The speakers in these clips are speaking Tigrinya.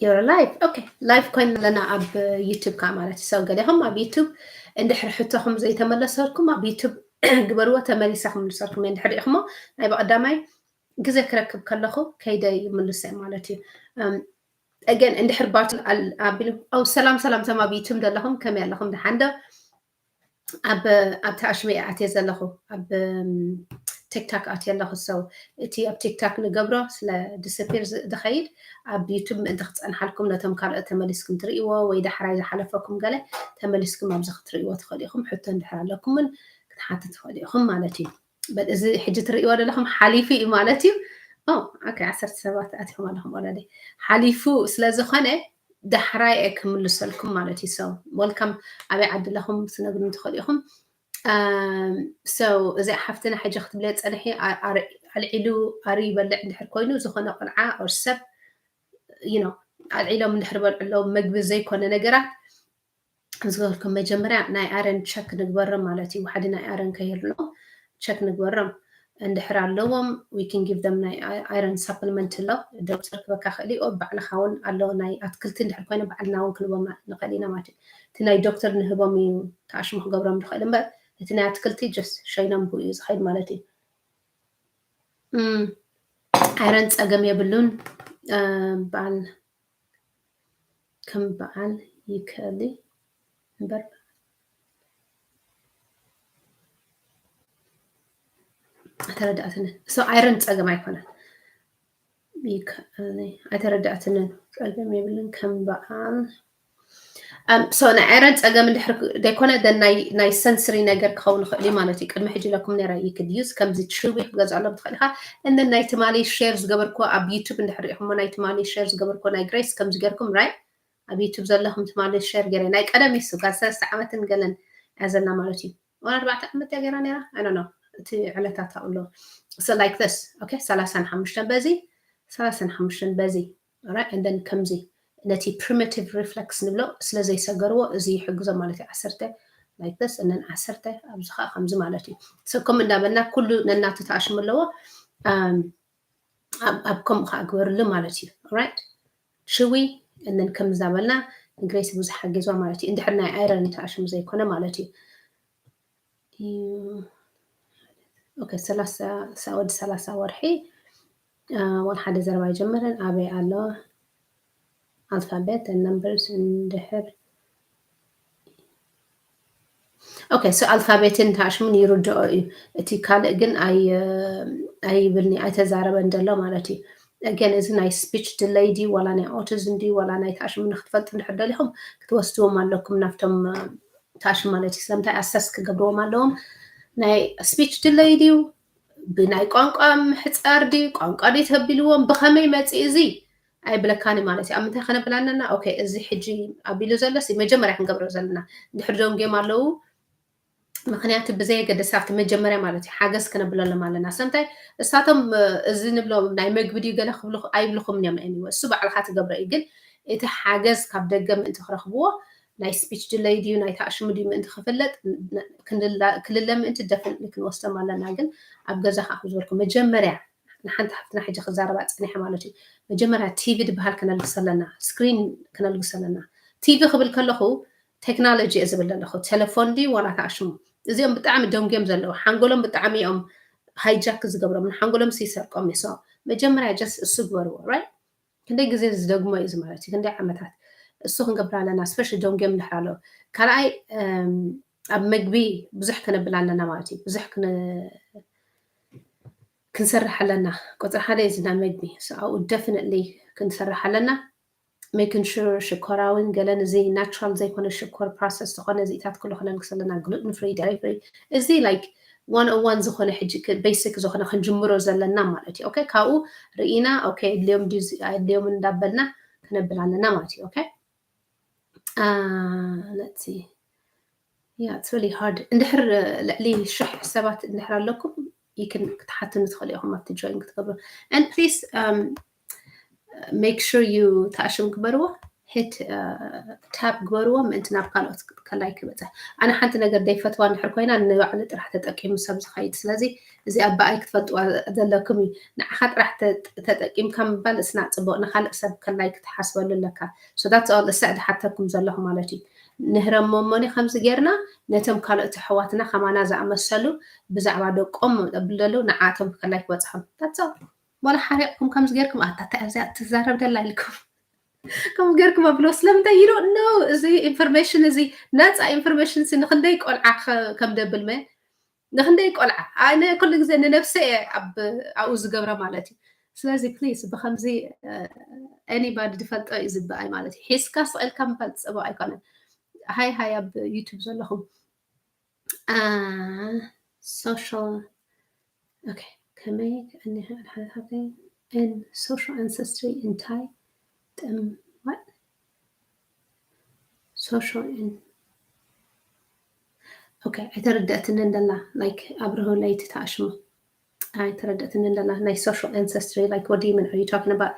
You're live. Okay, live ኮይና ኣለና ኣብ YouTube ከዓ ማለት እዩ። So ገሊኹም ኣብ YouTube እንድሕር ሕቶኹም ዘይተመለሰልኩም ኣብ YouTube ግበርዎ፣ ተመሊሳ ክምልሰልኩም እየ። እንድሕር ሪኢኹሞ ናይ ብቐዳማይ ግዜ ክረክብ ከለኹ ከይደ ይምልሰ ማለት እዩ። Again እንድሕር ባትል ኣቢሉ፣ ኦ ሰላም ሰላም፣ ሰማ ኣብ YouTube ዘለኹም ከመይ ኣለኹም? ደሓን ዶ? ኣብ ኣብቲ ኣሽመ ኣትየ ዘለኹ ኣብ ቲክታክ ኣትየ ኣለኹ። So እቲ ኣብ ቲክታክ ንገብሮ ስለ ዲስፒር ዝኸይድ ኣብ ዩቱብ ምእንቲ ክፀንሓልኩም ነቶም ካልኦት ተመሊስኩም ትርእይዎ ወይ ዳሕራይ ዝሓለፈኩም ገለ ተመሊስኩም ኣብዚ ክትርእይዎ ትኽእሉ ኢኹም። ሕቶ እንድሕር ኣለኩም እውን ክትሓቱ ትኽእሉ ኢኹም ማለት እዩ። But እዚ ሕጂ ትርእይዎ ዘለኹም ሓሊፉ እዩ ማለት እዩ። ኦ ኦኬ፣ ዓሰርተ ሰባት ኣቲኹም ኣለኹም ኦልሬዲ። ሓሊፉ ስለ ዝኾነ ዳሕራይ እየ ክምልሰልኩም ማለት እዩ። So welcome፣ ኣበይ ዓዲ ኣለኹም ትነግሩኒ ትኽእሉ ኢኹም። So እዚኣ ሓፍትና ሕጂ ክትብለ ፀንሒ ኣልዒሉ ኣሪ ይበልዕ እንድሕር ኮይኑ ዝኾነ ቆልዓ or ሰብ you know ኣልዒሎም እንድሕር በልዑ ኣለዉ ምግቢ ዘይኮነ ነገራት ዝገበርኩም መጀመርያ ናይ ኣረን ቸክ ንግበሮም ማለት እዩ። ሓደ ናይ ኣረን ከይህልዎ ቸክ ንግበሮም እንድሕር ኣለዎም we can give them ናይ ኣረን ሳፕልመንት ኣሎ ዶክተር ክበካ ክእል ኦ ባዕልኻ እውን ኣሎ ናይ ኣትክልቲ እንድሕር ኮይነ ባዕልና እውን ክንቦም ንኽእል ኢና ማለት እዩ። እቲ ናይ ዶክተር ንህቦም እዩ ተኣሽሙ ክገብሮም ዝኽእል እምበር እቲ ናይ ኣትክልቲ ጀስት ሸይኖም ብኡ እዩ ዝኸይድ ማለት እዩ። ኣረን ፀገም የብሉን በዓል ከም በዓል ይከሊ እምበር ኣይተረዳእትንን። So ኣይረን ፀገም ኣይኮነን። ኣይተረዳእትንን። ፀገም የብልን ከም በዓል so ናይ ኣይረን ፀገም እንድሕር ዘይኮነ ናይ ሰንስሪ ነገር ክኸውን ይኽእል እዩ ማለት እዩ። ቅድሚ ሕጂ ኢለኩም ነራ ይክድ ዩዝ ከምዚ ሽዊ ክገዝኣሎም ትኽእል ኢኻ። እንን ናይ ትማሊ ሼር ዝገበርኩዎ ኣብ ዩቱብ እንድሕር ሪኢኹሞ ናይ ትማሊ ሼር ዝገበርኩዎ ናይ ግሬስ ከምዚ ገርኩም ራይ ኣብ ዩቱብ ዘለኹም ትማሊ ሸር ገይረ ናይ ቀደም ይሱ ጋር ሰለስተ ዓመትን ገለን ያዘና ማለት እዩ። ወላ ኣርባዕተ ዓመት እያ ገይራ ነይራ ኣይ ኖ እቲ ዕለታት ኣብሎ so like this okay ሰላሳን ሓሙሽተን በዚ ሰላሳን ሓሙሽተን በዚ right and then ከምዚ ነቲ primitive reflex ንብሎ ስለ ዘይሰገርዎ እዚ ይሕግዞ ማለት እዩ። ዓሰርተ like this and then ዓሰርተ ኣብዚ ከዓ ከምዚ ማለት እዩ። So ከምኡ እንዳበልና ኩሉ ነናቱ ተኣሽሙ ኣለዎ። ኣብ ከምኡ ከዓ ግበርሉ ማለት እዩ። Right ሽዊ እንን ከም ዛበልና ግሬስ ብዙሕ ሓጊዝዋ ማለት እዩ። እንድሕር ናይ ኣይረን ተኣሽሙ ዘይኮነ ማለት እዩ። ኦኬ ሰላሳ ወዲ ሰላሳ ወርሒ ዋን ሓደ ዘረባ ይጀምርን ኣበይ ኣሎ ኣልፋቤት ነምበርስ እንድሕር ኦኬ so ኣልፋቤትን ተኣሽሙን ይርድኦ እዩ። እቲ ካልእ ግን ኣይብልኒ ኣይተዛረበን ዘሎ ማለት እዩ። Again እዚ ናይ ስፒች ድለይ ድዩ ዋላ ናይ ኦቲዝም ድዩ ዋላ ናይ ተኣሽሙ ንክትፈልጡ እንድሕር ደሊኹም ክትወስድዎም ኣለኩም ናብቶም ተኣሽሙ ማለት እዩ። ስለምንታይ ኣሰስ ክገብርዎም ኣለዎም ናይ ስፒች ድለይ ድዩ ብናይ ቋንቋ ምሕፃር ድዩ ቋንቋ ድዩ ተቢልዎም ብኸመይ መፅእ እዚ ኣይብለካን ማለት እዩ። ኣብ ምንታይ ከነብላነና ኦኬ እዚ ሕጂ ኣቢሉ ዘለሲ መጀመርያ ክንገብሮ ዘለና እንድሕር ደንጎም ኣለዉ ምክንያቱ ብዘየገደስ ኣብቲ መጀመርያ ማለት እዩ ሓገዝ ክነብለሎም ኣለና። ሰምታይ እሳቶም እዚ ንብሎም ናይ መግቢ ድዩ ገለ ክብሉ ኣይብልኹም እዮም። Anyway እሱ ባዕልካ ትገብሮ እዩ ግን እቲ ሓገዝ ካብ ደገ ምእንቲ ክረኽብዎ ናይ ስፒች ድለይ ድዩ ናይ ተኣሽሙ ድዩ ምእንቲ ክፍለጥ ክልለ ምእንቲ ደፍን ክንወስዶም ኣለና። ግን ኣብ ገዛ ከዓ ክዝበልኩ መጀመርያ ንሓንቲ ሃፍትና ሕጂ ክዛረባ ፀኒሐ ማለት እዩ። መጀመርያ ቲቪ ዝበሃል ከነልግስ ኣለና፣ ስክሪን ከነልግስ ኣለና። ቲቪ ክብል ከለኹ ቴክኖሎጂ እየ ዝብል ዘለኹ። ቴሌፎን ድዩ ዋላ ተኣሽሙ እዚኦም ብጣዕሚ ደንጉዮም ዘለዉ ሓንጎሎም ብጣዕሚ እዮም ሃይጃክ ዝገብሮም ንሓንጎሎም ሲሰርቆም ይሰ መጀመርያ ጀስ እሱ ግበርዎ ራይት። ክንደይ ግዜ ዝደግሞ እዩ ማለት እዩ። ክንደይ ዓመታት እሱ ክንገብር ኣለና። ስፔሻሊ ደንጉዮም እንድሕር ኣለዉ ካልኣይ ኣብ መግቢ ብዙሕ ክነብል ኣለና ማለት እዩ። ብዙሕ ክንሰርሕ ኣለና። ቁፅሪ ሓደ እዚ ናይ መግቢ ኣብኡ ደፍነትሊ ክንሰርሕ ኣለና። ሜክን ሹር ሽኮራዊን ገለን እዚ ናቹራል ዘይኮነ ሽኮር ፕሮሰስ ዝኾነ እዚኢታት ኩሉ ክነልግስ ኣለና። ግሉትን ፍሪ ዳይሪ ፍሪ እዚ ላይክ ዋን ኦን ዋን ዝኾነ ሕጂ ቤሲክ ዝኾነ ክንጅምሮ ዘለና ማለት እዩ። ኦኬ ካብኡ ርኢና ኦኬ ድልዮም ድዩ ኣድልዮም እንዳበልና ክነብል ኣለና ማለት እዩ። ኦኬ let's see yeah it's really hard እንድሕር ልዕሊ ሽሕ ሰባት እንድሕር ኣለኩም ይክን ክትሓትኑ ትኽእሉ ኢኹም ኣብቲ ጆይን ክትገብሩ and please make sure you ተኣሽም ግበርዎ። hit tap ግበርዎ ምእንቲ ናብ ካልኦት ከላይ ክበፅሕ። ኣነ ሓንቲ ነገር ደይፈትዋ እንድሕር ኮይና ንባዕሉ ጥራሕ ተጠቂሙ ሰብ ዝኸይድ። ስለዚ እዚ ኣብ ብኣይ ክትፈልጥዋ ዘለኩም እዩ። ንዓኻ ጥራሕ ተጠቂምካ ምባል እስና ፅቡቅ፣ ንካልእ ሰብ ከላይ ክትሓስበሉ ኣለካ። So that's all እሳ ድሓተኩም ዘለኹ ማለት እዩ። ንህረሞ እሞኒ ከምዚ ጌርና ነቶም ካልኦት ኣሕዋትና ከማና ዝኣመሰሉ ብዛዕባ ደቆም ብለሉ ንዓቶም ከላይ ክበፅሖም። That's all። ወላ ሓሪቕኩም ከምዚ ጌርኩም ኣታ እንታይ ኣብዚኣ ትዛረብ ደላ ኢልኩም ከም ገርኩም ኣብሎ ስለምንታይ you don't know እዚ information እዚ ነፃ information ሲ ንክንደይ ቆልዓ ከም ደብል መ ንክንደይ ቆልዓ ኣነ ኩሉ ግዜ ንነብሰ እየ ኣብ ኣብኡ ዝገብረ ማለት እዩ። ስለዚ please ብከምዚ anybody ዝፈልጦ እዩ ዝበኣይ ማለት እዩ። ሒዝካ ስቕ ኢልካ ምባል ፅቡቅ ኣይኮነን። ሃይ ሃይ ኣብ YouTube ዘለኹም social okay ከመይ and social ancestry እንታይ ጥም social okay ኣይተረደእትንን ደላ like ኣብርሆ ለይቲ ተኣሽሙ ኣይተረደእትንን ደላ ናይ social ancestry like what do you mean are you talking about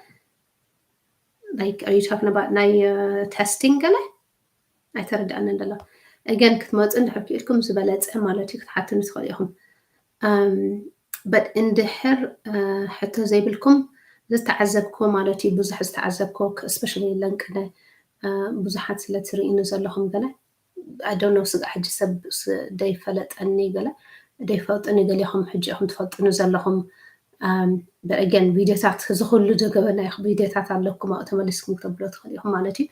like are you talking about ናይ testing ገለ ኣይተረዳእንን ደሎ። Again ክትመፁ እንድሕር ክኢልኩም ዝበለፀ ማለት እዩ ክትሓትኑ ትኽእሉ ኢኹም። But እንድሕር ሕቶ ዘይብልኩም ዝተዓዘብክዎ ማለት እዩ ብዙሕ ዝተዓዘብክዎ especially ለንቅነ ብዙሓት ስለ ትርእኑ ዘለኹም ገለ I don't know ስጋዕ ሕጂ ሰብ ደይፈለጠኒ ገለ ደይፈልጥኒ ገሊኹም ሕጂ ኢኹም ትፈልጥኒ ዘለኹም። But again ቪድዮታት እዚ ኩሉ ዘገበና ቪድዮታት ኣለኩም ኣብኡ ተመሊስኩም ክተብሎ ትኽእሉ ኢኹም ማለት እዩ።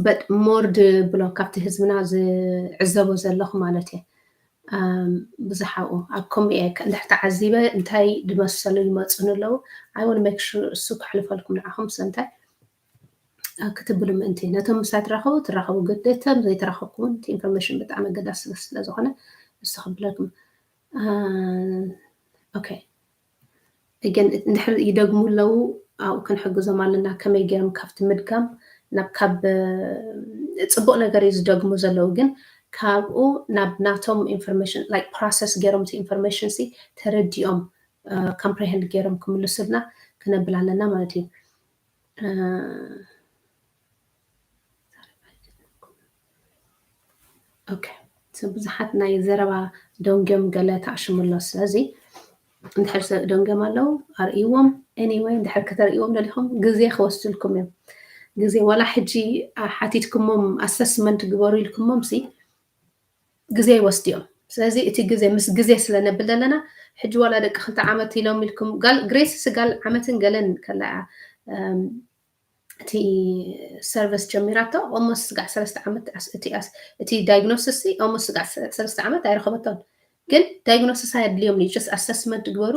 But more ብሎ ካብቲ ህዝብና ዝዕዘቦ ዘለኹ ማለት እየ። ብዙሓኡ ኣብ ከምኡ እየ እንድሕር ተዓዚበ እንታይ ዝመሰሉ ይመፁኒ ኣለዉ። I want make sure እሱ ክሕልፈልኩም ንዓኹም ስለምንታይ ክትብሉ ምእንቲ ነቶም ምሳይ ትራኸቡ ትራኸቡ ግዴታ ዘይተራኸብኩም እውን እቲ information ብጣዕሚ ኣገዳሲ ስለዝኾነ እሱ ክብለኩም okay ግን እንድሕር ይደግሙ ኣለዉ ኣብኡ ክንሕግዞም ኣለና ከመይ ገይሮም ካብቲ ምድጋም ናብ ካብ ፅቡቅ ነገር እዩ ዝደግሙ ዘለዉ ግን ካብኡ ናብ ናቶም information like process ገይሮም እቲ information ሲ ተረዲኦም comprehend ገይሮም ክምልሱልና ክነብል ኣለና ማለት እዩ። ብዙሓት ናይ ዘረባ ደንጎም ገለ ተኣሽሙ ኣሎ። ስለዚ እንድሕር ደንጎም ኣለዉ ኣርእይዎም። Anyway እንድሕር ከተርእይዎም ደሊኹም ግዜ ክወስድልኩም እዮም። ግዜ ዋላ ሕጂ ሓቲትኩሞም assessment ግበሩ ኢልኩሞም ሲ ግዜ ይወስዱ እዮም። ስለዚ እቲ ግዜ ምስ ግዜ ስለነብል ዘለና ሕጂ ዋላ ደቂ ክልተ ዓመት ኢሎም ኢልኩም ጋል ግሬስ ሲ ጋል ዓመትን ገለን ከላ እቲ service ጀሚራቶ almost ስጋዕ ሰለስተ ዓመት እቲ diagnosis ሲ almost ስጋዕ ሰለስተ ዓመት ኣይረኸበቶን። ግን diagnosis ኣየድልዮም እዩ just assessment ግበሩ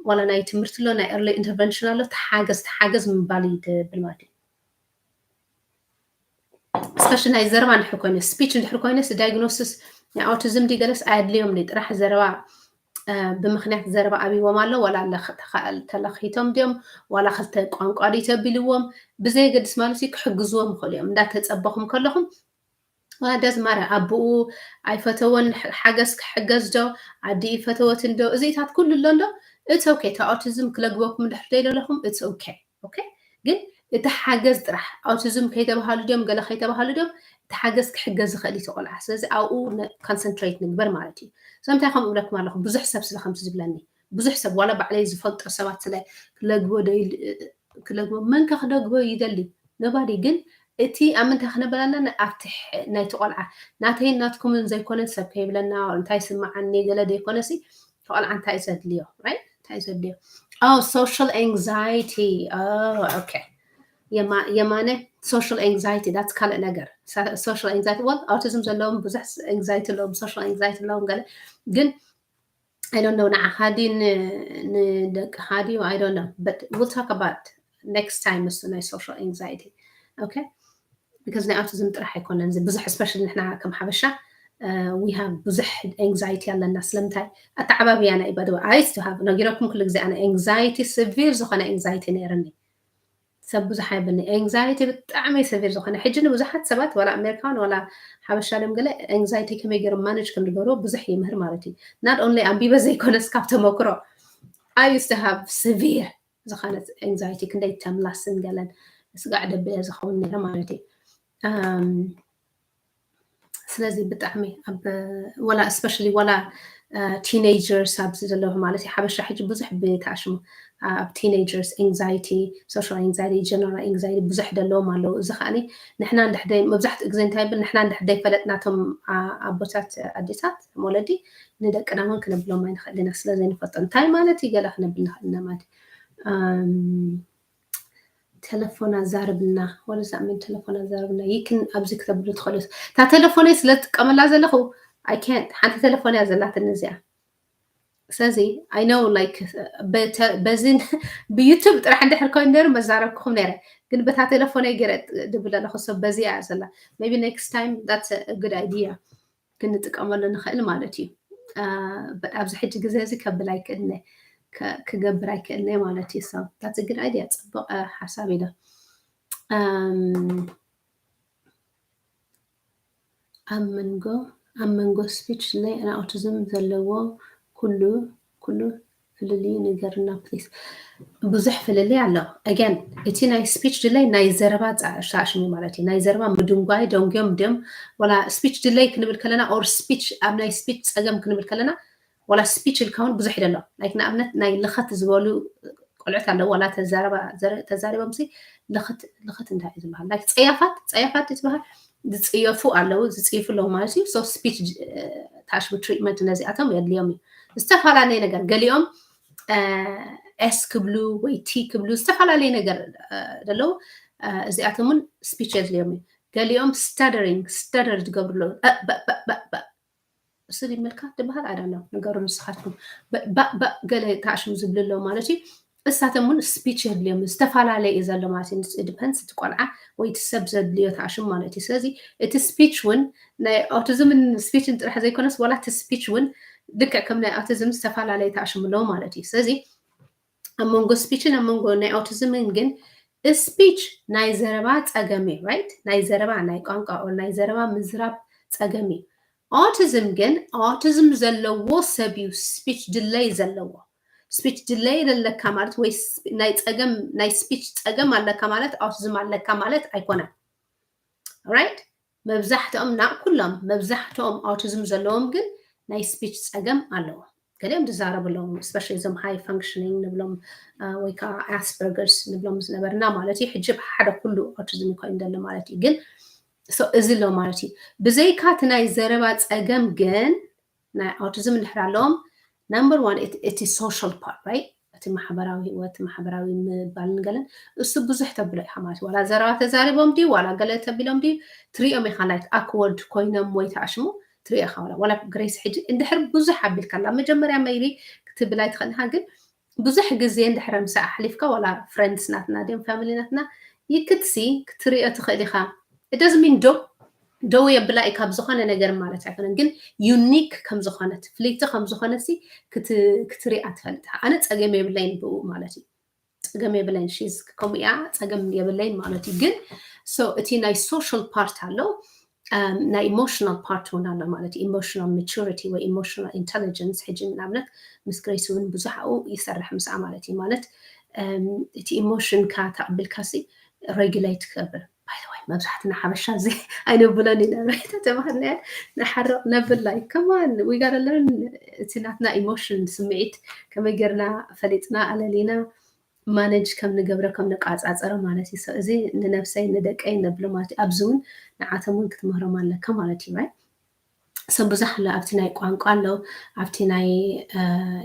ዋላ ናይ ትምህርቲ ኣሎ ናይ early intervention ኣሎ ተሓገዝ ተሓገዝ ምባል እዩ ትብል ማለት እዩ። Especially ናይ ዘረባ እንድሕር ኮይነ speech እንድሕር ኮይነ diagnosis ናይ autism ዲ ገለስ ኣየድልዮም ዲ ጥራሕ ዘረባ ብምክንያት ዘረባ ኣብይዎም ኣሎ ዋላ ተለኺቶም ድዮም ዋላ ክልተ ቋንቋ ዲ ተቢልዎም ብዘየገድስ ማለት እዩ ክሕግዝዎም ይኽእሉ እዮም። እንዳተፀበኹም ከለኹም ዋላ ደዝማረ ኣቦኡ ኣይፈተወን ሓገዝ ክሕገዝ ዶ ኣዲ ይፈተወትን ዶ እዚታት ኩሉ ኣሎ እንዶ it's okay እቲ autism ክለግበኩም እንድሕር ደይደለኹም it's okay okay ግን እቲ ሓገዝ ጥራሕ autism ከይተባሃሉ ድዮም ገለ ከይተባሃሉ ድዮም እቲ ሓገዝ ክሕገዝ ዝኽእል እዩ ቆልዓ ስለዚ ኣብኡ concentrate ንግበር ማለት እዩ። ስለምንታይ ከምኡ እብለኩም ኣለኹ ብዙሕ ሰብ ስለ ከምዚ ዝብለኒ ብዙሕ ሰብ ዋላ ባዕለይ ዝፈልጦ ሰባት ስለ ክለግቦ ክለግቦ መንከ ክደግቦ ይደሊ nobody ግን እቲ ኣብ ምንታይ ክነብል ኣለና ኣብቲ ናይቲ ቆልዓ ናተይን ናትኩምን ዘይኮነ ሰብ ከይብለና እንታይ ስምዓኒ ገለ ዘይኮነ ሲ ቆልዓ እንታይ እዩ ዘድልዮ right እንታይ እዩ ዘድልዮ oh social anxiety oh okay የማነ social anxiety that's ካልእ ነገር social anxiety well autism ዘለዎም ብዙሕ anxiety ኣለዎም social anxiety ኣለዎም ገለ ግን I don't know ንዓኻ ድዩ ንደቅኻ ድዩ I don't know but we'll talk about next time እሱ ናይ social anxiety okay because ናይ autism ጥራሕ ኣይኮነን ብዙሕ especially ንሕና ከም ሓበሻ we have ብዙሕ anxiety ኣለና ስለምንታይ ኣተዓባብያና እዩ by the way I used to have ነጊረኩም ኩሉ ግዜ ኣነ anxiety severe ዝኾነ anxiety ነይርኒ ሰብ ብዙሕ ኣይብልኒ anxiety ብጣዕሚ severe ዝኾነ ሕጂ ንብዙሓት ሰባት ዋላ ኣሜሪካን ዋላ ሓበሻ ድም ገለ anxiety ከመይ ገይሮም manage ከም ዝገብሩ ብዙሕ ይምህር ማለት እዩ not only ኣንቢበ ዘይኮነስ ካብ ተመክሮ I used to have severe ዝኾነት anxiety ክንደይ ተምላስን ገለን ስጋዕ ደብል እየ ዝኸውን ነረ ማለት እዩ። ስለዚ ብጣዕሚ ኣብ ወላ especially ወላ teenagers ኣብዚ ዘለዉ ማለት እዩ። ሓበሻ ሕጂ ብዙሕ ብተኣሽሙ ኣብ teenagers anxiety፣ social anxiety፣ general anxiety ብዙሕ ዘለዎም ኣለዉ። እዚ ከዓኒ ንሕና እንድሕደይ መብዛሕትኡ ግዜ እንታይ ብል ንሕና እንድሕደይ ፈለጥናቶም ኣቦታት ኣዴታት ወለዲ ንደቅና እውን ክነብሎም ኣይንኽእል ኢና ስለ ዘይንፈልጦ እንታይ ማለት እዩ ገለ ክነብል ንኽእል ኢና ማለት ተለፎን ኣዛርብና ወለዛ ምን ተለፎን ኣዛርብና ይክን ኣብዚ ክተብሉ ትኽእሉ እታ ተለፎነይ ስለ ዝጥቀመላ ዘለኹ ኣይከንት ሓንቲ ተለፎን እያ ዘላትኒ እዚኣ ስለዚ I know like በዚን ብዩቱብ ጥራሕ እንድሕር ኮይኑ ነሩ መዛረብኩኹም ነረ ግን በታ ተለፎነይ ገረ ድብል ኣለኹ ሰብ በዚ እያ ዘላ maybe next time that's a good idea ክንጥቀመሉ ንኽእል ማለት እዩ። ኣብዚ ሕጂ ግዜ እዚ ከብል ኣይክእልነ ክገብር ኣይክእልነ ማለት እዩ። So that's a good idea። ፅቡቅ ሓሳብ ኢለ ኣብ መንጎ ኣብ መንጎ speech delay and autism ዘለዎ ኩሉ ኩሉ ፍልልዩ ንገርና please። ብዙሕ ፍልልይ ኣሎ። Again እቲ ናይ speech delay ናይ ዘረባ ፃዕሻሽሚ ማለት እዩ። ናይ ዘረባ ምድንጓይ ደንጉዮም ድም ወላ speech delay ክንብል ከለና or speech ኣብ ናይ speech ፀገም ክንብል ከለና ወላ speech ኢልካ እውን ብዙሕ ይደሎ። Like ንኣብነት ናይ ልኸት ዝበሉ ቆልዑት ኣለዉ ወላ ተዛሪቦም ሲ ልኸት እንታይ እዩ ዝበሃል? Like ፀያፋት ፀያፋት ዝበሃል ዝፅየፉ ኣለዉ ዝፅይፉ ኣለዉ ማለት እዩ። So speech ታሽቡ treatment ነዚኣቶም የድልዮም እዩ። ዝተፈላለየ ነገር ገሊኦም S ክብሉ ወይ T ክብሉ ዝተፈላለየ ነገር ዘለዉ እዚኣቶም እውን speech የድልዮም እዩ። ገሊኦም stuttering stutter ዝገብሩ ኣለዉ እሱ ድመልካ ዝበሃል ኣዳሎ ነገሩ ንስኻትኩም ባእ ገለ ታሽሙ ዝብሉ ኣለዉ ማለት እዩ። እሳቶም እውን speech የድልዮም ዝተፈላለየ እዩ ዘሎ ማለት እዩ። Depends እቲ ቆልዓ ወይ እቲ ሰብ ዘድልዮ ታሽሙ ማለት እዩ። ስለዚ እቲ speech እውን ናይ autism ን speech ን ጥራሕ ዘይኮነስ ዋላ እቲ speech እውን ልክዕ ከም ናይ autism ዝተፈላለየ ታሽሙ ኣለዉ ማለት እዩ። ስለዚ ኣብ መንጎ speech ን ኣብ መንጎ ናይ autism ን ግን speech ናይ ዘረባ ፀገም እዩ right? ናይ ዘረባ ናይ ቋንቋ or ናይ ዘረባ ምዝራብ ፀገም እዩ። Autism ግን autism ዘለዎ ሰብ እዩ speech delay ዘለዎ። Speech delay ኣለካ ማለት ወይ ናይ ፀገም ናይ speech ፀገም ኣለካ ማለት autism ኣለካ ማለት ኣይኮነን። Right? መብዛሕትኦም ና ኩሎም መብዛሕትኦም autism ዘለዎም ግን ናይ speech ፀገም ኣለዎም። ገሊኦም ዝዛረቡ ኣለዎም especially እዞም high functioning ንብሎም ወይ ከዓ Asperger's ንብሎም ዝነበርና ማለት እዩ። ሕጂ ሓደ ኩሉ autism ኮይኑ ዘሎ ማለት እዩ። ግን እዚ ኣሎ ማለት እዩ። ብዘይካ እቲ ናይ ዘረባ ፀገም ግን ናይ autism እንድሕር ኣለዎም number one እቲ social part right? እቲ ማሕበራዊ ህይወት ማሕበራዊ ምባልን ገለን እሱ ብዙሕ ተብሎ ኢኻ ማለት ዋላ ዘረባ ተዛሪቦም ድዩ ዋላ ገለ ተቢሎም ድዩ ትሪኦም ኢኻ like awkward ኮይኖም ወይ ተኣሽሙ ትሪኦ ኢኻ ዋላ ዋላ ግሬስ ሕጂ እንድሕር ብዙሕ ኣቢልካ ኣብ መጀመርያ maybe ክትብል ኣይትኽእል ኢኻ ግን ብዙሕ ግዜ እንድሕር ምሳኣ ኣሕሊፍካ ዋላ friends ናትና ድዮም family ናትና you could see ክትሪኦ ትኽእል ኢኻ። It doesn't mean ደው ደው የብላ እዩ ካብ ዝኾነ ነገር ማለት ኣይኮነን ግን unique ከም ዝኾነት ፍልይቲ ከም ዝኾነት ክትሪኣ ትፈልጥ ኢኻ። ኣነ ፀገም የብለይን ብኡ ማለት እዩ። ፀገም የብለይን she's ከምኡ እያ ፀገም የብለይን ማለት እዩ። ግን so እቲ ናይ social part ኣሎ ናይ emotional part እውን ኣሎ ማለት እዩ። Emotional maturity ወይ emotional intelligence ሕጂ ንኣብነት ምስ ግሬስ እውን ብዙሕ ኣብኡ ይሰርሕ ምስኣ ማለት እዩ። ማለት እቲ emotion ካ ተቐቢልካ ሲ regulate ክገብር by the way መብዛሕትና ሓበሻ እዚ ኣይነብሎን ኢና right? ተባህልና ንሓርቕ ነብል like come on we gotta learn እቲ ናትና emotion ስምዒት ከመይ ጌርና ፈሊጥና ኣለሊና manage ከም ንገብሮ ከም ንቆፃፀሮ ማለት እዩ። So እዚ ንነብሰይ ንደቀይ ነብሎ ማለት እዩ። ኣብዚ እውን ንዓቶም እውን ክትምህሮም ኣለካ ማለት እዩ right? So ብዙሕ ኣሎ ኣብቲ ናይ ቋንቋ ኣሎ ኣብቲ ናይ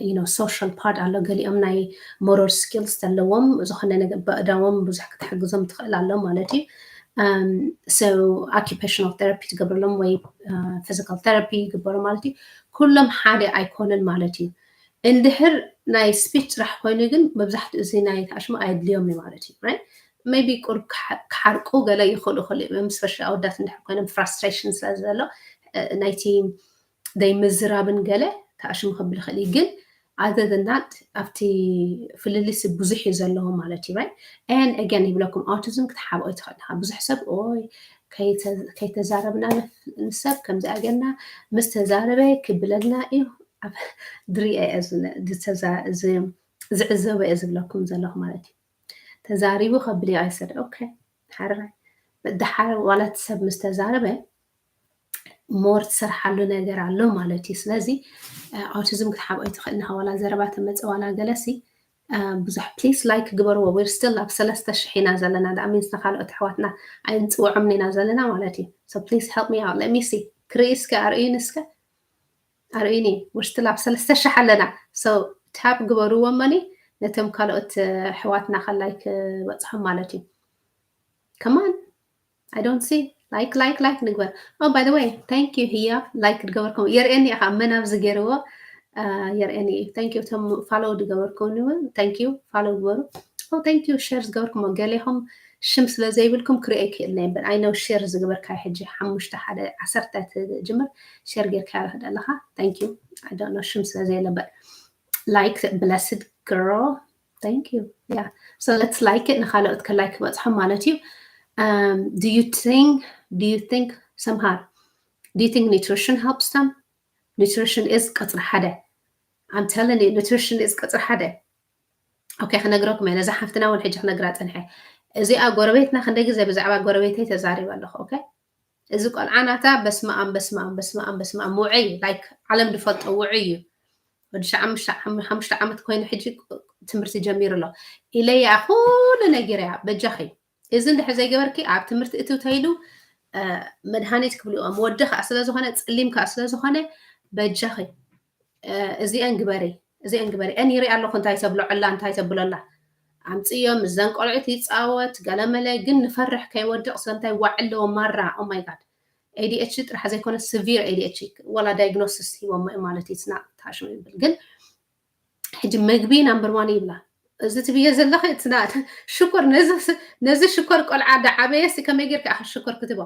you know social part ኣሎ ገሊኦም ናይ motor skills ዘለዎም ዝኾነ ነገር በእዳዎም ብዙሕ ክትሕግዞም ትኽእል ኣሎ ማለት እዩ። So occupational therapy ትገብረሎም ወይ physical therapy ይግበሩ ማለት እዩ። ኩሎም ሓደ ኣይኮነን ማለት እዩ። እንድሕር ናይ speech ጥራሕ ኮይኑ ግን መብዛሕትኡ እዚ ናይ ተኣሽሙ ኣየድልዮም እዩ ማለት እዩ right? Maybe ቁሩብ ክሓርቁ ገለ ይኽእሉ ይኽእሉ እዮም especially ኣወዳት እንድሕር ኮይኖም frustration ስለ ዘሎ ናይቲ ደይ ምዝራብን ገለ ተኣሽሙ ከብል ይኽእል እዩ ግን other than that ኣብቲ ፍልልስ ብዙሕ እዩ ዘለዎ ማለት እዩ right? And again ይብለኩም autism ክትሓብኦ ትኽእል ኢኻ ብዙሕ ሰብ ኦይ ከይተዛረብና ንሰብ ከምዚ ኣገርና ምስ ተዛረበ ክብለልና እዩ ድሪአ ዝዕዘበ እየ ዝብለኩም ዘለኹ ማለት እዩ። ተዛሪቡ ከብል እዩ ኣይሰድ okay ሓራይ። ደሓር ዋላ እቲ ሰብ ምስ ተዛረበ፣ more ትሰርሓሉ ነገር ኣሎ ማለት እዩ። ስለዚ፣ እ፣ ኣውቲዝም ክትሓብኦ ኣይትኽእልን ኢኻ። ዋላ ዘረባ ተመጽእ ዋላ ገለሲ፣ እ፣ ብዙሕ please like ግበርዎ። We're still ኣብ ሰለስተ ሽሕ ኢና ዘለና። That means ንኻልኦት ኣሕዋትና ኣይንጽውዖምን ኢና ዘለና ማለት እዩ። So please help me out. Let me see. ክርኢ እስከ፣ ኣርእዩኒ እስከ። ኣርእዩኒ። We're still ኣብ ሰለስተ ሽሕ ኣለና። So tap ግበርዎ እመኒ፣ ነቶም ካልኦት፣ እ፣ ኣሕዋትና ከላይ ክበጽሖም ማለት እዩ። Come on. I don't see. Like, like, like ንግበር። Oh, by the way, thank you ህያ፣ like ዝገበርኩም። የርእየኒ ኢኻ መን ኣብዚ ገይርዎ፣ እ፣ የርእየኒ እዩ። Thank you እቶም follow ዝገበርኩምኒ እውን thank you፣ follow ግበሩ። Oh, thank you share ዝገበርኩም። ገሌኹም ሽም ስለ ዘይብልኩም ክርእየ ክእል ነበር። I know share ዝገበርካ ሕጂ ሓሙሽተ ሓደ ዓሰርተ ትጅምር share ጌርካ ኣለኻ። Thank you። I don't know ሽም ስለ ዘየለበት። Like blessed girl. Thank you. Yeah. So let's like it ንኻልኦት ከ like ክበጽሖም ማለት እዩ። Um, do you think, do you think somehow, do you think nutrition helps them? Nutrition is ቀጽሪ ሓደ። I'm telling you, nutrition is ቀጽሪ ሓደ። Okay፣ ክነግረኩም እየ። ነዛ ሓፍትና እውን ሕጂ ክነግራ ጸንሐ። እዚኣ ጎረቤትና ክንደይ ግዜ ብዛዕባ ጎረቤተይ ተዛሪበ ኣለኹ። Okay? እዚ ቆልዓ ናታ በስመ ኣብ፣ በስመ ኣብ፣ በስመ ኣብ፣ በስመ ኣብ፣ ውዑይ፣ like፣ ዓለም ዝፈልጦ ውዑይ እዩ። ወዲ ሸዓ-፣ ሓሙሽተ ዓመት ኮይኑ ሕጂ ትምህርቲ ጀሚሩ ኣሎ። ኢለያ ኩሉ ነጊረያ፣ በጃኺ። እዚ እንድሕር ዘይገበርኪ ኣብ ትምህርቲ እትው ተይሉ፣ እ፣ መድሃኒት ክብልዎም። ወዲ ከኣ ስለ ዝኾነ፣ ጸሊም ከኣ ስለ ዝኾነ፣ በጃኺ፣ እ፣ እዚአን ግበሪ፣ እዚአን ግበሪ። እን ይርኢ ኣለኹ እንታይ ተብሎ ዕላ፣ እንታይ ተብሎ ኣላ። ኣምጽዮ ምስዘን ቆልዑት ይጻወት፣ ገለመለ፣ ግን ንፈርሕ ከይወድቕ ስለምንታይ ዋዕ ኣለዎ ማራ። Oh my God። A D H D ጥራሕ ዘይኮነ severe A D H D፣ ወላ diagnosis ሂቦሞ እዩ ማለት እዩ። It's not ታሽሙ ይብል። ግን ሕጂ ምግቢ number one ይብላ። እዚ ትብዮ ዘለኺ፣ it's not ሽኮር፣ ነዚ፣ ነዚ ሽኮር ቆልዓ ዳዓበየ ሲ ከመይ ጌርካ ኢኻ ሽኮር ክትቦ?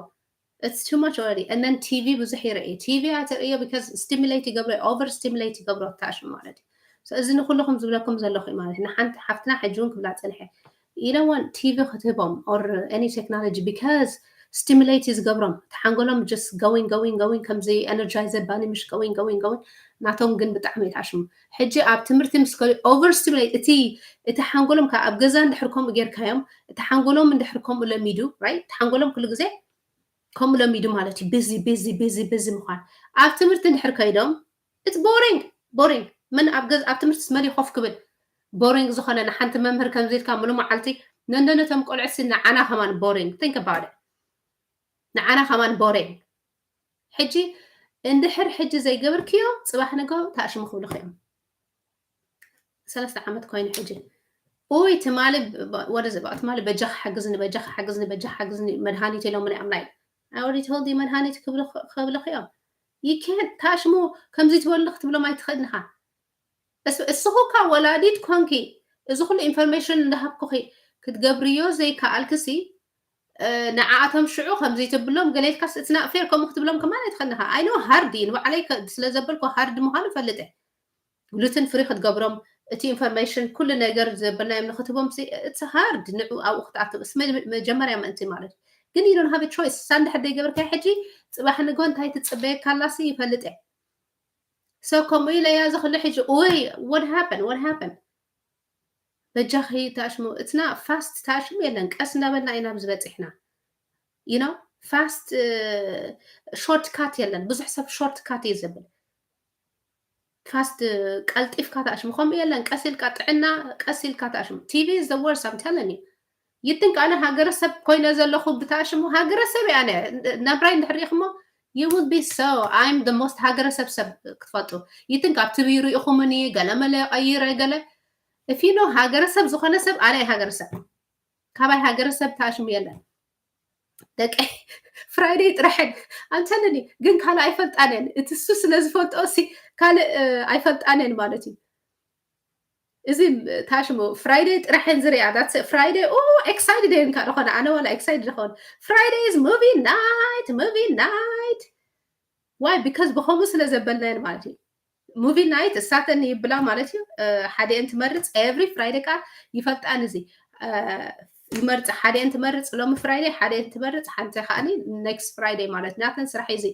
It's too much already። And then T V ብዙሕ ይርኢ። T V ኣትርእዮ because stimulate ይገብሮ፣ over stimulate ይገብሮ ታሽሙ ማለት እዩ። So እዚ ንኩልኹም ዝብለኩም ዘለኹ እዩ ማለት እዩ። ንሓንቲ ሓፍትና ሕጂ እውን ክብላ ጸንሐ። You don't want T V ክትህቦም or any technology because stimulate እዩ ዝገብሮም። እቲ ሓንጎሎም just going, going, going፣ ከምዚ energizer bunny ምሽ going, going, going። ናቶም ግን ብጣዕሚ እዩ ታሽሙ። ሕጂ ኣብ ትምህርቲ ምስ ከዱ over stimulate፣ እቲ፣ እቲ ሓንጎሎም ካብ ኣብ ገዛ እንድሕር ከምኡ ጌርካዮም፣ እቲ ሓንጎሎም እንድሕር ከምኡ ለሚዱ፣ right? እቲ ሓንጎሎም ኩሉ ግዜ ከምኡ ለሚዱ ማለት እዩ። Busy, busy, busy፣ busy ምዃን። ኣብ ትምህርቲ እንድሕር ከይዶም፣ it's boring፣ boring። ምን ኣብ ገዛ፣ ኣብ ትምህርቲ መን ኮፍ ክብል? Boring ዝኾነ ንሓንቲ መምህር ከምዚ ኢልካ ሙሉ መዓልቲ ነንደነቶም ቆልዑት ሲ ንዓና ከማን boring። Think about it። ንዓና ከማን boring። ሕጂ እንድሕር ሕጂ ዘይገበርክዮ፣ ጽባሕ ንግሆ ታሽሙ ክብሉኺ እዮም። ሰለስተ ዓመት ኮይኑ ሕጂ። ኡይ፣ ትማሊ ብ-፣ ወደ ዘባ-፣ ትማሊ በጃኻ ሓግዝኒ፣ በጃኻ ሓግዝኒ፣ በጃኻ ሓግዝኒ፣ መድሃኒት ኢሎምኒ። I'm like, I already told you መድሃኒት ክብሉ-፣ ክብሉኺ እዮም። You can't ታሽሙ ከምዚ ትበሉ ክትብሎም ኣይትኽእልን ኢኻ። እስ-፣ እስኹ እኳ ወላዲት ኮንኪ፣ እዚ ኩሉ ኢንፎርሜሽን እንዳሃብኩኺ ክትገብርዮ ዘይከኣልክሲ፣ እ፣ ንዓኣቶም ሽዑ ከምዚ ትብሎም ገለ ኢልካስ፣ it's not fair፣ ከምኡ ክትብሎም ከማን ኣይትኽእልን ኢኻ። I know hard እዩ፣ ንባዕለይ ከ-፣ ስለ ዘበልኩ hard ምዃኑ እፈልጥ እየ። Gluten free ክትገብሮም፣ እቲ ኢንፎርሜሽን ኩሉ ነገር ዘበልናዮም ንክትቦም ሲ፣ it's hard፣ ንዑ ኣብኡ ክትኣትው። እስ መ-፣ መጀመርያ ምእንቲ ማለት እዩ። ግን you don't have a choice። እሳ እንድሕር ዘይገበርካዮ ሕጂ፣ ጽባሕ ንግሆ እንታይ ትጽበየካ ኣላሲ ይፈልጥ እየ። So ከምኡ ኢለ እያ እዚ ኩሉ ሕጂ፣ ኡይ፣ what happened? What happened? በጃኺ ታሽሙ፣ it's not fast ታሽሙ የለን፣ ቀስ እናበልና ኢና ኣብዚ በጺሕና። You know፣ fast፣ እ፣ shortcut የለን። ብዙሕ ሰብ shortcut እዩ ዝብል። Fast፣ እ፣ ቀልጢፍካ ታሽሙ፣ ከምኡ የለን። ቀስ ኢልካ ጥዕና፣ ቀስ ኢልካ ታሽሙ። T V is the worst, I'm telling you። You think ኣነ ሃገረሰብ ኮይነ ዘለኹ ብታሽሙ? ሃገረሰብ እየ ኣነ። ናብራይ እንድሕር ርኢኹሞ፣ you will be so, I'm the most ሃገረሰብ ሰብ ክትፈልጡ። You think ኣብ T V ርኢኹምኒ፣ ገለመለ ቀይረ፣ ገለ። If you know ሃገረሰብ ዝኾነ ሰብ፣ ኣነ እየ ሃገረሰብ። ካባይ ሃገረሰብ ታሽሙ የለን። ደቂ ፍራይደይ ጥራሕን፣ I'm telling you፣ ግን ካልእ ኣይፈልጣን እየን። እቲ እሱ ስለ ዝፈልጦ ሲ ካልእ፣ እ፣ ኣይፈልጣን እየን ማለት እዩ። እዚ ታሽሙ ፍራይደይ ጥራሕን ዝሪኣ፣ that's it። ፍራይደይ፣ ኦ፣ ኤክሳይትድ እየን ካልእ ኾነ፣ ኣነ ዋላ ኤክሳይትድ ኾነ። Friday is movie night, movie night። Why? Because ብኸምኡ ስለ ዘበልናየን ማለት እዩ። Movie night እሳተን ይብላ ማለት እዩ። እ፣ ሓደኤን ትመርጽ፣ every Friday ከኣ ይፈልጣን እዚ። እ፣ ይመርጽ፣ ሓደኤን ትመርጽ፣ ሎሚ ፍራይደይ ሓደኤን ትመርጽ፣ ሓንቲ ከኣኒ next Friday ማለት ናተን ስራሕ እዩ እዚ።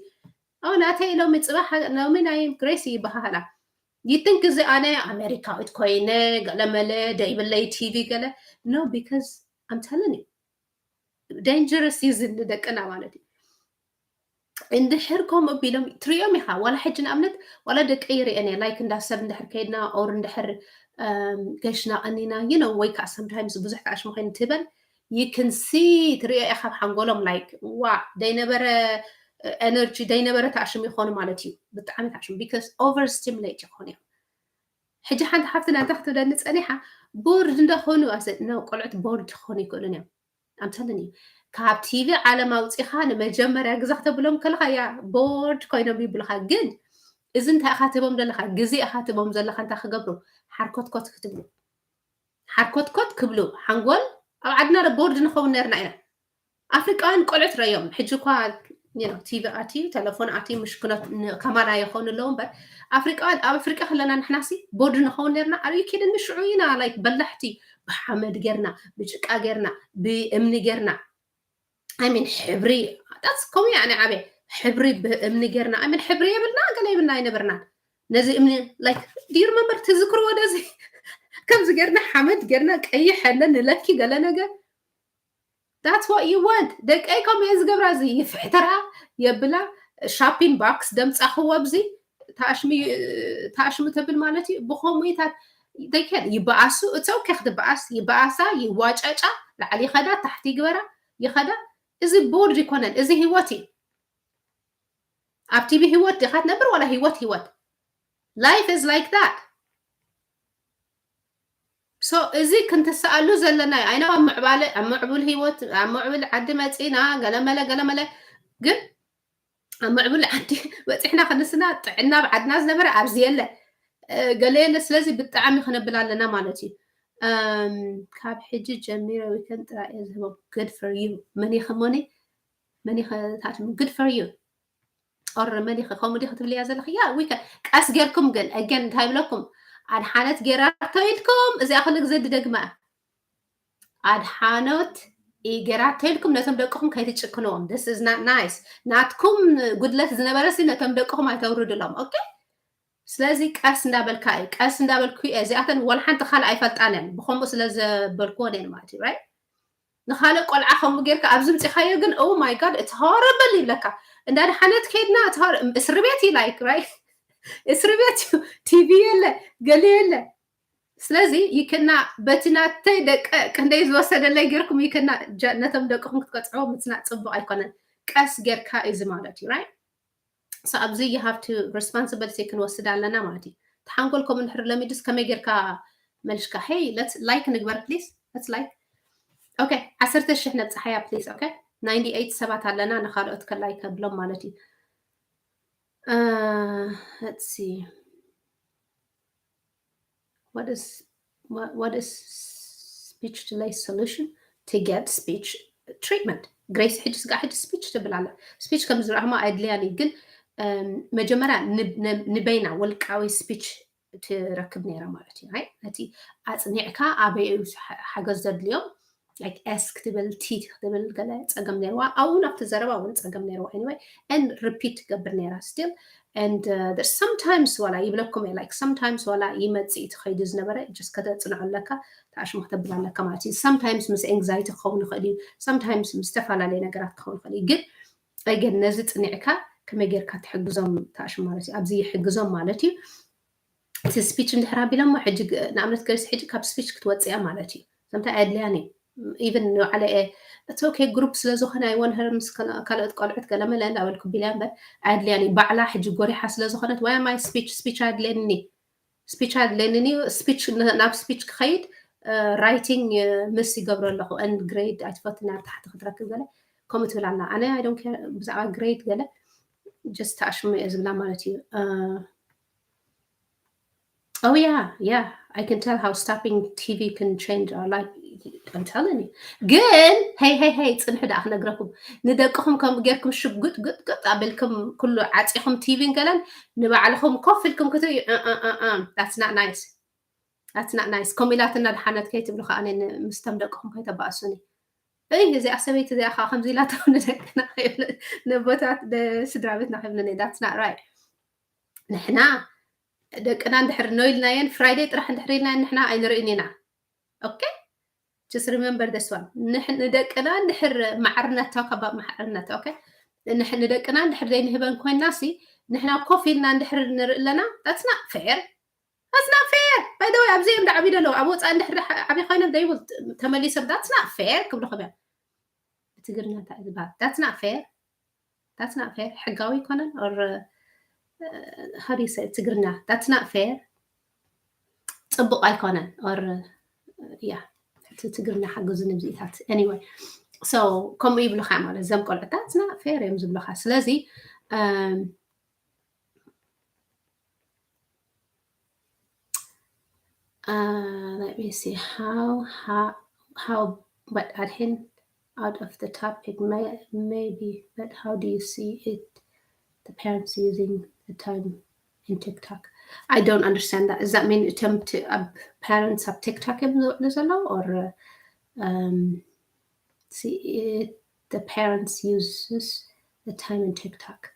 ኦ፣ ናተይ ሎሚ ጽባሕ፣ ሎሚ ናይ ግሬስ ይበሃሃላ። You think እዚ ኣነ ኣሜሪካዊት ኮይነ፣ ገለመለ፣ ደይብለይ ቲ ቪ ገለ? No, because I'm telling you። dangerous እዩ እዚ ንደቅና ማለት እዩ። እንድሕር ከምኡ ቢሎም ትሪኦም ኢኻ። ዋላ ሕጂ ንኣብነት ዋላ ደቀይ ይርእየን እየ፣ like እንዳ ሰብ እንድሕር ከይድና or እንድሕር ገሽና ቀኒና you know ወይ ከዓ sometimes ብዙሕ ተኣሽሙ ኮይኑ ትበል you can see ትሪኦ ኢኻ ኣብ ሓንጎሎም like ዋ ደይነበረ energy ደይነበረ ተኣሽሙ ይኾኑ ማለት እዩ። ብጣዕሚ ተኣሽሙ because over stimulate ይኾኑ እዮም። ሕጂ ሓንቲ ሓፍትና እንታይ ክትብለኒ ፀኒሓ bored እንዳኾኑ ኣሰ no ቆልዑት bored ክኾኑ ይክእሉን እዮም። I'm telling you ካብ ቲቪ ዓለም ኣውፂኻ ንመጀመርያ ግዜ ክተብሎም ከለካ ያ bored ኮይኖም ይብሉካ። ግን እዚ እንታይ ኢኻ ትቦም ዘለካ ግዜ ኢኻ ትቦም ዘለካ እንታይ ክገብሩ ሓርኮትኮት ክትብሉ ሓርኮትኮት ክብሉ ሓንጎል ኣብ ዓድና bored ንኸውን ነርና ኢና። ኣፍሪቃውያን ቆልዑት ረዮም ሕጂ እኳ ቲቪ ኣትዩ ተለፎን ኣትዩ ምሽክኖት ከማና ይኾኑ ኣለዉ እምበር ኣፍሪቃውያን ኣብ ኣፍሪቃ ከለና ንሕናሲ bored ንኸውን ነርና። ኣዩ ኪድን ንሽዑ ኢና like በላሕቲ ብሓመድ ጌርና ብጭቃ ጌርና ብእምኒ ጌርና I mean ሕብሪ that's ከምኡ ያኒ ዓበ ሕብሪ ብእምኒ ጌርና I mean ሕብሪ የብልና ገለ የብልና ኣይነበርናን። ነዚ እምኒ like do you remember ትዝክርዎ ነዚ ከምዚ ጌርና ሓመድ ጌርና ቀይሕ ኣለ ንለኪ ገለ ነገር that's what you want። ደቀይ ከምኡ እየን ዝገብራ እዚ ይፍሕተራ የብላ shopping box ደምፃኽዎ ኣብዚ ተኣሽሙ ተብል ማለት እዩ። ብኸምኡታት ይበኣሱ it's okay ክትበኣስ ይበኣሳ ይዋጨጫ ላዕሊ ይኸዳ ታሕቲ ይግበራ ይኸዳ። እዚ bored ይኮነን እዚ ህይወት እዩ። ኣብ ቲቪ ህይወት ዲኻ ትነብር ዋላ ህይወት ህይወት life is like that። So እዚ ክንትሰኣሉ ዘለና እዩ። ኣይና ኣብ ምዕባለ ኣብ ምዕቡል ህይወት ኣብ ምዕቡል ዓዲ መፂና ገለመለ ገለመለ ግን ኣብ ምዕቡል ዓዲ በፂሕና ክንስና ጥዕና ኣብ ዓድና ዝነበረ ኣብዚ የለ ገለ የለ። ስለዚ ብጣዕሚ ክነብል ኣለና ማለት እዩ። ካብ ሕጂ ጀሚረ weekend ጥራይ እየ ዝህቦም። Good for you። መን ኢኺ ሞኒ መን ኢኺ ታትሙ good for you። Or መን ኢኺ ከምኡ ዲኺ ትብልያ ዘለኺ ያ weekend ቀስ ጌርኩም ግን again እንታይ ይብለኩም ኣድሓነት ጌራቶ ኢልኩም እዚኣ ኩሉ ግዜ ድደግማ ኣድሓኖት ጌራቶ ኢልኩም ነቶም ደቅኹም ከይትጭክንዎም this is not nice። ናትኩም ጉድለት ዝነበረ ሲ ነቶም ደቅኹም ኣይተውርድሎም okay። ስለዚ ቀስ እንዳበልካ እዩ ቀስ እንዳበልኩ እየ እዚኣተን ወላ ሓንቲ ካልእ ኣይፈልጣን እየን ብከምኡ ስለ ዘበልክወን እየን ማለት እዩ right። ንኻልእ ቆልዓ ከምኡ ጌርካ ኣብዚ ምፂኻዮ ግን oh my God it's horrible ይብለካ። እንዳድሓነት ከይድና እስሪ ቤት እዩ like right እስሪ ቤት እዩ ቲቪ የለ ገለ የለ። ስለዚ ይክና በቲ ናተይ ደቀ ክንደይ ዝወሰደለይ ጌርኩም ይክና ነቶም ደቅኹም ክትቀፅዕዎ ምፅናዕ ፅቡቅ ኣይኮነን። ቀስ ጌርካ እዚ ማለት እዩ right። So ኣብዚ you have to responsibility ክንወስድ ኣለና ማለት እዩ። ተሓንጎል ከምኡ እንድሕር ለሚዱስ ከመይ ጌርካ መልሽካ hey let's like ንግበር please let's like okay ዓሰርተ ሽሕ ነብፅሓያ please okay ninety eight ሰባት ኣለና ንካልኦት ከ like ኣብሎም ማለት እዩ። Uh, let's see. What is what, what is speech delay solution to get speech treatment? Grace ሕጂ ስጋ ሕጂ speech ትብል ኣላ። Speech ከም ዝረኣማ ኣድልያን እዩ ግን መጀመርያ ንበይና ወልቃዊ speech ትረክብ ነይራ ማለት እዩ። ነቲ ኣፅኒዕካ ኣበይ ሓገዝ ዘድልዮም like S ክትብል T ክትብል ገለ ፀገም ነይርዋ ኣብኡ ናብቲ ዘረባ እውን ፀገም ነይርዋ anyway and repeat ትገብር ነይራ still and sometimes ዋላ ይብለኩም እየ like sometimes ዋላ ይመፅእ እቲ ከይዱ ዝነበረ just ከተፅንዖ ኣለካ ተኣሽሙ ክተብል ኣለካ ማለት እዩ። Sometimes ምስ anxiety ክኸውን ይኽእል እዩ sometimes ምስ ዝተፈላለዩ ነገራት ክኸውን ይኽእል እዩ ግን again ነዚ ፅኒዕካ ከመይ ጌርካ ትሕግዞም ተኣሽሙ ማለት እዩ ኣብዚ ይሕግዞም ማለት እዩ። እቲ speech እንድሕር ኣቢሎሞ ሕጂ ንኣብነት ገሪስ ሕጂ ካብ speech ክትወፅእ እያ ማለት እዩ። ከምታ ኣድልያን እዩ even ንባዕለ እየ እቲ okay group ስለ ዝኾነ ኣይወንህር ምስ ካልኦት ቆልዑት ገለመለ እንዳበልኩ ቢልያ እምበር ኣድልያን እዩ ባዕላ ሕጂ ጎሪሓ ስለ ዝኾነት why am I speech speech ኣድልየኒ speech ኣድልየኒ እዩ speech ናብ speech ክኸይድ writing ምስ ይገብሮ ኣለኹ and grade ኣይትፈትን ናብ ታሕቲ ክትረክብ ገለ ከምኡ ትብል ኣላ ኣነ I don't care ብዛዕባ grade ገለ just ተኣሽሙ እየ ዝብላ ማለት እዩ። Oh yeah, yeah. I can tell how stopping T V can change our life. I'm telling you. ግን hey hey hey ፅንሑ ደኣ ክነግረኩም ንደቅኹም ከምኡ ጌርኩም ሽጉጥ ግጥ ግጥ ኣበልኩም ኩሉ ዓፂኹም ቲቪን ገለን ንባዕልኹም ኮፍ ኢልኩም ክትርእዩ that's not nice. That's not nice. ከምኡ ኢላትና ድሓነት ከይትብሉ ከዓ ምስቶም ደቅኹም ከይተባእሱኒ። እይ እዚኣ ሰበይቲ እዚኣ ከዓ ከምዚ ኢላታ ንደቅና ንቦታት ስድራ ቤትና ከይብለኒ that's not right። ንሕና ደቅና እንድሕር ኖ ኢልናየን ፍራይደይ ጥራሕ እንድሕር ኢልናየን ንሕና ኣይንርእን ኢና። Okay Just remember this one. ንደቅና እንድሕር ማዕርነታ ካብ ማዕርነታ okay ንደቅና እንድሕር ዘይንህበን ኮይና ሲ ንሕና ኮፍ ኢልና እንድሕር ንርኢ ኣለና that's not fair. That's not fair. By the way ኣብዚ እዮም ዓብዩ ደለዉ ኣብ ወፃኢ እንድሕር ዓብዩ ኮይኖም ደይብል ተመሊሶም that's not fair ክብልኹም እዮም። ብትግርኛ እንታይ ዝበሃል that's not fair. That's not fair. ሕጋዊ ኣይኮነን or how do you say ትግርኛ that's not fair. ፅቡቅ ኣይኮነን or yeah እቲ ትግርኛ ሓግዙ ንብዚኢታት anyway so ከምኡ ይብሉካ ማለት ዘም ቆልዑ that's not fair እዮም ዝብሉካ ስለዚ Uh, let me see how how how but at him out of the topic may, maybe but how do you see it the parents using the time in TikTok? I don't understand that. Does that mean attempt to uh, parents of TikTok or uh, um, see it, the parents uses the time in TikTok?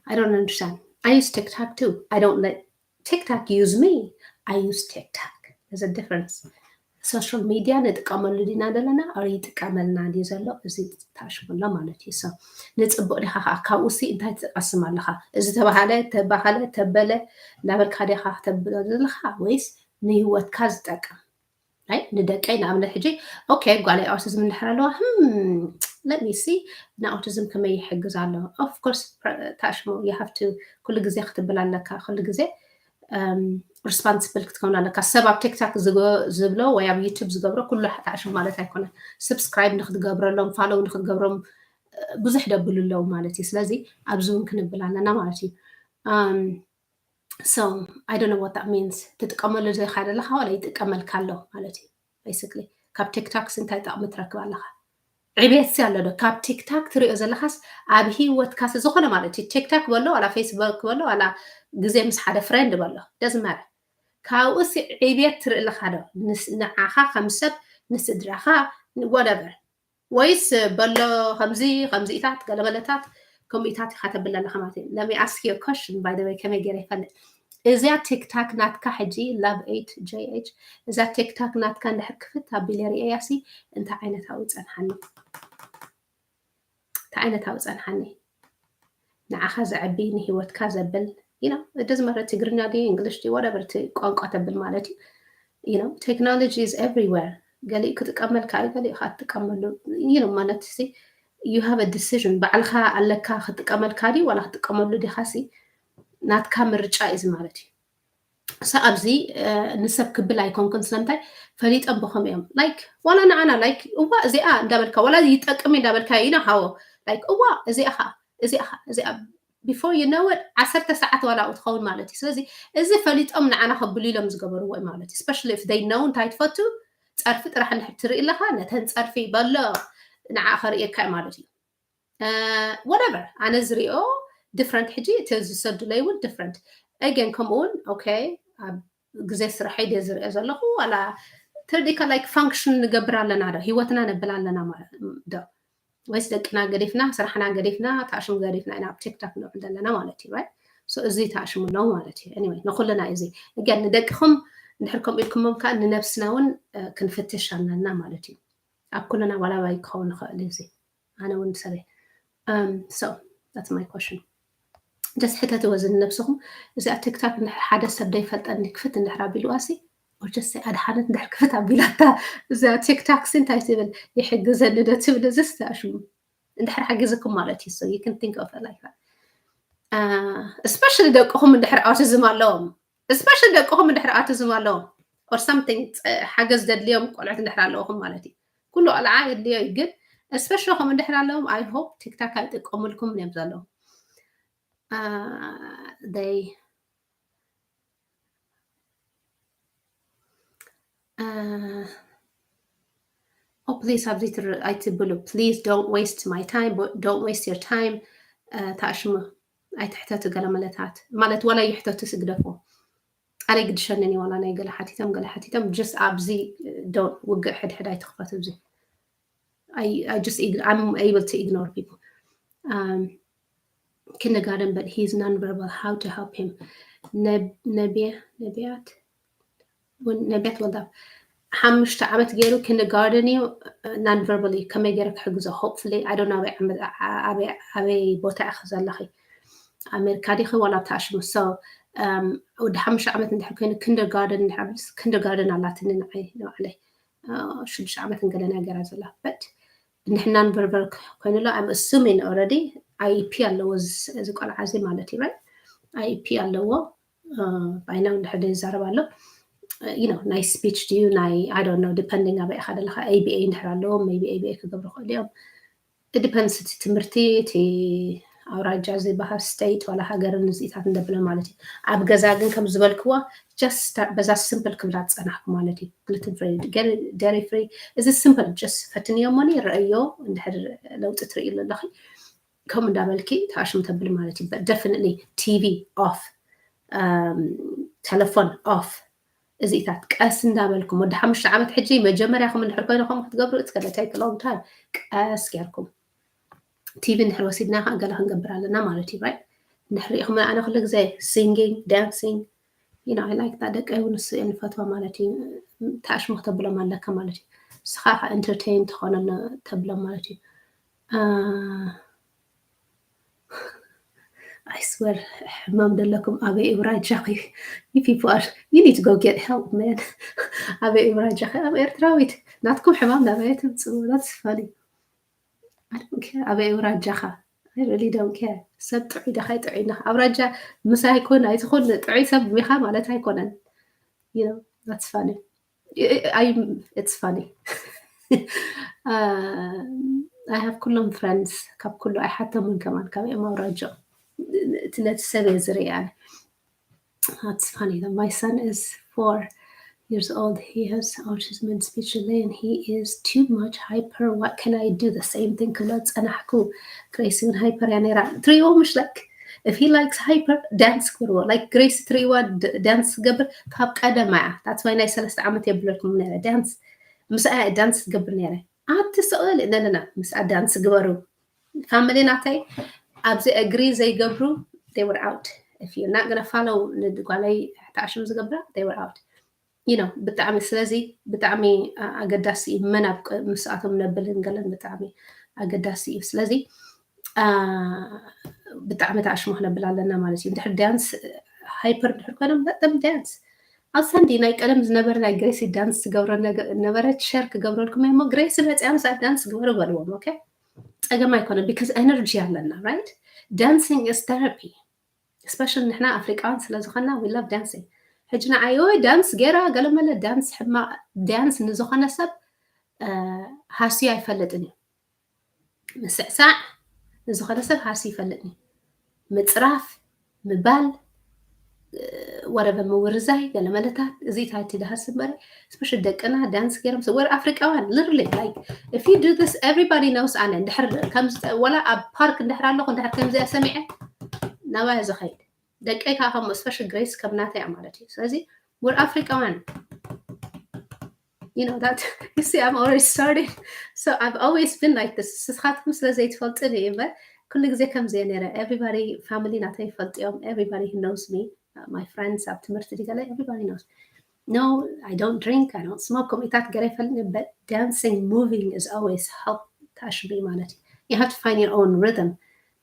I don't understand. I use TikTok too. I don't let TikTok use me. I use TikTok. There's a difference. Social media ንጥቀመሉ ዲና ዘለና ኦር ይጥቀመልና ድዩ ዘሎ እዚ ታሽሙሎ ማለት እዩ። So ንፅቡቅ ዲኻ ከዓ ካብኡ ሲ እንታይ ትቐስም ኣለኻ? እዚ ተባሃለ ተባሃለ ተበለ እናበልካ ዲኻ ክተብሎ ዘለኻ ወይስ ንህይወትካ ዝጠቅም? ኣይ ንደቀይ ንኣብነት ሕጂ okay ጓለይ autism እንድሕር ኣለዋ let me see ንautism ከመይ ይሕግዝ ኣሎ? Of course ታሽሙ you have to ኩሉ ግዜ ክትብል ኣለካ ኩሉ ግዜ responsible ክትከውን ኣለካ። ሰብ ኣብ TikTok ዝብሎ ወይ ኣብ YouTube ዝገብሮ ኩሉ ታሽሙ ማለት ኣይኮነን። Subscribe ንክትገብረሎም follow ንክትገብሮም ብዙሕ ደብሉ ኣለዉ ማለት እዩ። ስለዚ ኣብዚ እውን ክንብል ኣለና ማለት እዩ። So I don't know what that means ትጥቀመሉ ዘይካ ዘለካ ዋላ ይጥቀመልካ ኣሎ ማለት እዩ። Basically ካብ TikTok ሲ እንታይ ጠቕሚ ትረክብ ኣለካ? ዕቤት ሲ ኣሎ ዶ ካብ TikTok ትሪኦ ዘለካስ ኣብ ህይወትካ ሲ ዝኾነ ማለት እዩ TikTok በሎ ዋላ Facebook በሎ ዋላ ግዜ ምስ ሓደ friend በሎ doesn't matter ካብኡ ሲ ዕቤት ትርኢ ኣለካ ዶ ንዓኻ ከም ሰብ ንስድራኻ whatever ወይስ በሎ ከምዚ ከምዚኢታት ገለመለታት ከምኡኢታት ኢካ ተብል ኣለካ ማለት እዩ። Let me ask you a question by the way ከመይ ገይረ ይፈልጥ እዚኣ TikTok ናትካ ሕጂ love eight J H እዛ TikTok ናትካ እንድሕር ክፍት ኣቢለ ርእየያ ሲ እንታይ ዓይነታዊ ይፀንሓኒ እንታይ ዓይነታዊ ይፀንሓኒ ንዓኻ ዘዕቢ ንህይወትካ ዘብል you know it doesn't matter ትግርኛ ድዩ English ድዩ whatever እቲ ቋንቋ ተብል ማለት እዩ you know technology is everywhere ገሊኡ ክጥቀመልካ እዩ ገሊኡ ከዓ ትጥቀመሉ you know ማለት ሲ you have a decision ባዕልካ ኣለካ ክጥቀመልካ ድዩ ዋላ ክጥቀመሉ ዲካ ሲ ናትካ ምርጫ እዩ ማለት እዩ so ኣብዚ ንሰብ ክብል ኣይኮንኩን ስለምንታይ ፈሊጦም ብከም እዮም like ዋላ ንዓና like እዋ እዚኣ እንዳበልካ ዋላ ይጠቅም እንዳበልካ ኢና ሃዎ like እዋ እዚኣ ከዓ እዚኣ ከዓ እዚኣ before you know it ዓሰርተ ሰዓት ዋላ ትኸውን ማለት እዩ ስለዚ እዚ ፈሊጦም ንዓና ከብሉ ኢሎም ዝገበርዎ ማለት እዩ especially if they know እንታይ ትፈቱ ፀርፊ ጥራሕ እንድሕር ትርኢ ኣለካ ነተን ፀርፊ በሎ ንዓ ከርእየካ ማለት እዩ whatever ኣነ ዝሪኦ different ሕጂ እቲ ዝሰዱለይ እውን different again ከምኡ እውን okay ኣብ ግዜ ስራሐይ ድየ ዝሪኦ ዘለኹ ዋላ ተረዲእካ like function ንገብር ኣለና ዶ ህይወትና ነብል ኣለና ዶ ወይስ ደቅና ገዲፍና ስራሕና ገዲፍና ታሽሙ ገዲፍና ኢና ኣብ TikTok ንውዕል ዘለና ማለት እዩ right so እዚ ታሽሙ ኣለዉ ማለት እዩ anyway ንኩልና እዚ again ንደቅኹም እንድሕር ከምኡ ኢልኩሞም ከዓ ንነብስና እውን ክንፍትሽ ኣለና ማለት እዩ ኣብ ኩልና ዋላ ባይ ክኸውን ይኽእል እዚ ኣነ እውን ሰበይ so that's my question just ሕተትዎ እዚ ንነብስኹም እዚኣ TikTok እንድሕር ሓደ ሰብ ዘይፈልጠኒ ክፍት እንድሕር ኣቢልዋ ሲ just ኣድሓነት እንድሕር ክፍት ኣቢላታ እዚኣ TikTok ሲ እንታይ ትብል ይሕግዘኒ ዶ ትብል እዚ ዝተኣሽሙ እንድሕር ሓጊዝኩም ማለት እዩ so you can think of it like that especially ደቅኹም እንድሕር autism ኣለዎም especially ደቅኹም እንድሕር autism ኣለዎም or something ሓገዝ ደድልዮም ቆልዑት እንድሕር ኣለውኹም ማለት እዩ ኩሉ ቆልዓ የድልዮ እዩ ግን especially ከም እንድሕር ኣለዎም I hope TikTok ኣይጥቀሙልኩም እዮም ዘለዉ they oh please ኣብዚ ኣይትብሉ please don't waste my time don't waste your time ታሽሙ ኣይትሕተቱ ገለ መለታት ማለት ዋላ ይሕተቱ ስግደፎ ኣነ ግድሸንን ዋላ ናይ ገለ ሓቲቶም ገለ ሓቲቶም just ኣብዚ don't ውግእ ሕድሕድ ኣይትኽፈቱ እዚ I, I just I'm able to ignore people um, kindergarten but he's non-verbal how to help him ነቢያ ነቢያት ነቢያት ወልዳ ሓሙሽተ ዓመት ገይሩ kindergarten እዩ። Non verbally ከመይ ገይረ ክሕግዞ? Hopefully I don't know ኣበይ ዓመት ኣበይ ኣበይ ቦታ ኢኺ ዘለኺ? ኣሜሪካ ዲኺ ዋላ ኣብታ ኣሽሙ? So ወዲ ሓሙሽተ ዓመት እንድሕር ኮይኑ kindergarten እንድሕር ኣቢሉስ፣ kindergarten ኣላትኒ ንዓይ ንባዕለይ ሽዱሽተ ዓመት እንገለና ገይራ ዘላ። But እንድሕር non verbal ኮይኑ ኣሎ I'm assuming already IEP ኣለዎ እዚ ቆልዓ እዚ ማለት እዩ። Right? IEP ኣለዎ። By now እንድሕር ዘይዛረብ ኣሎ you know ናይ speech ድዩ ናይ I don't know depending ኣበይ ኢኻ ዘለኻ ABA እንድሕር ኣለዎም maybe ABA ክገብሩ ክእሉ እዮም። It depends እቲ ትምህርቲ እቲ ኣውራጃ ዝበሃል state ዋላ ሃገርን እዚኢታት እንደብለ ማለት እዩ። ኣብ ገዛ ግን ከም ዝበልክዎ just በዛ simple ክብላ ዝጸናሕኩ ማለት እዩ። Gluten free፣ dairy free እዚ simple just ፈትንዮ እሞኒ ረእዮ እንድሕር ለውጢ ትርእይሉ ኣለኺ ከምኡ እንዳበልኪ ተኣሽሙ ተብል ማለት እዩ። But definitely TV off፣ ተለፎን off እዚኢታት ቀስ እንዳበልኩም ወዲ ሓሙሽተ ዓመት ሕጂ መጀመርያ ከም እንድሕር ኮይንኹም ክትገብሩ it's gonna take a long time ቀስ ጌርኩም TV እንድሕር ወሲድና ከዓ ገለ ክንገብር ኣለና ማለት እዩ። Right? እንድሕር ሪኢኹም ኣነ ኩሉ ግዜ singing dancing you know I like that ደቀይ እውን እሱ እየን ዝፈትዋ ማለት እዩ። ተኣሽሙ ክተብሎም ኣለካ ማለት እዩ። ንስኻ ከዓ entertain ትኾነሉ ተብሎም ማለት እዩ። I swear ሕማም ደለኩም ኣበይ እብራጃኺ? You people are you need to go get help man። ኣበይ እብራጃኺ? ኣብ ኤርትራዊት ናትኩም ሕማም ናበይ ትምፅኡ? That's funny። I don't care ኣበይ እብራጃኻ? I really don't care። ሰብ ጥዑይ ደኻይ ጥዑይ ነኻ ኣውራጃ ምሳይ ኮን ኣይትኾን ጥዑይ ሰብ ሚኻ ማለት ኣይኮነን። You know that's funny። I it's funny። I have ኩሎም friends ካብ ኩሉ ኣይሓተሙን ከማን ካብ እዮም ኣውራጆ እቲ ነቲ ሰብ እየ ዝርኢ ኣነ። That's funny. My son is four years old. He has autism and speech delay, and he is too much hyper. What can I do? The same thing ክብሎ ዝጸናሕኩ። ግሬስ እውን ሃይፐር እያ ነይራ። ትሪእዎ ምሽ like if he likes hyper dance ግበርዎ። Like ግሬስ ትሪእዋ dance ትገብር ካብ ቀደማ እያ። That's why ናይ ሰለስተ ዓመት የብለልኩም ነይረ dance ምስኣ dance ትገብር ነይረ። ኣቲ ስቕል ነነና ምስኣ dance ግበሩ። ፋሚሊ ናተይ ኣብዚ agree ዘይገብሩ they were out። If you're not gonna follow ንጓለይ ተኣሽም ዝገብራ they were out። You know ብጣዕሚ ስለዚ ብጣዕሚ ኣገዳሲ እዩ። መን ኣብ ምስኣቶም ነብልን ገለን ብጣዕሚ ኣገዳሲ እዩ። ስለዚ ብጣዕሚ ተኣሽሞ ክነብል ኣለና ማለት እዩ። እንድሕር dance hyper እንድሕር ኮይኖም let them dance። ኣብ ሰንዲ ናይ ቀደም ዝነበረ ናይ ግሬሲ dance ትገብሮ ነበረት share ክገብረልኩም እሞ ግሬሲ መፅያ ምስኣ dance ግበሩ በልዎም። Okay ፀገም ኣይኮነ because energy ኣለና right? Dancing is therapy። Especially ንሕና ኣፍሪቃውያን ስለ ዝኾንና we love dancing። ሕጂ ንዓይ ወይ dance ገይራ ገለመለ dance ሕማቕ dance ንዝኾነ ሰብ ሃስዩ ኣይፈልጥን እዩ። ምስዕሳዕ ንዝኾነ ሰብ ሃስዩ ይፈልጥን እዩ። ምፅራፍ ምባል whatever ምውርዛይ ገለመለታት እዚ ታይቲ ድሃስ እምበር especially ደቅና dance ገይሮም ሰብ ወር ኣፍሪቃውያን literally like if you do this everybody knows ኣነ እንድሕር ከምዚ ወላ ኣብ ፓርክ እንድሕር ኣለኹ እንድሕር ከምዚኣ ሰሚዐ ናባይ ዝኸይድ ደቀይ ከዓ ከም especially ግሬስ ከም ናተይ እያ ማለት እዩ። ስለዚ ወር ኣፍሪቃውያን you know that you see I'm already started so I've always been like this። ስኻትኩም ስለ ዘይትፈልጥን እዩ እምበር ኩሉ ግዜ ከምዚ እየ ነይረ። Everybody family ናተይ ይፈልጥዮም። Everybody knows me. My friends ኣብ ትምህርቲ ድገለ everybody knows። No, I don't drink, I don't smoke። ከምኢታት ገለ ይፈልጥ but dancing moving is always help ተኣሽቢ ማለት እዩ። You have to find your own rhythm።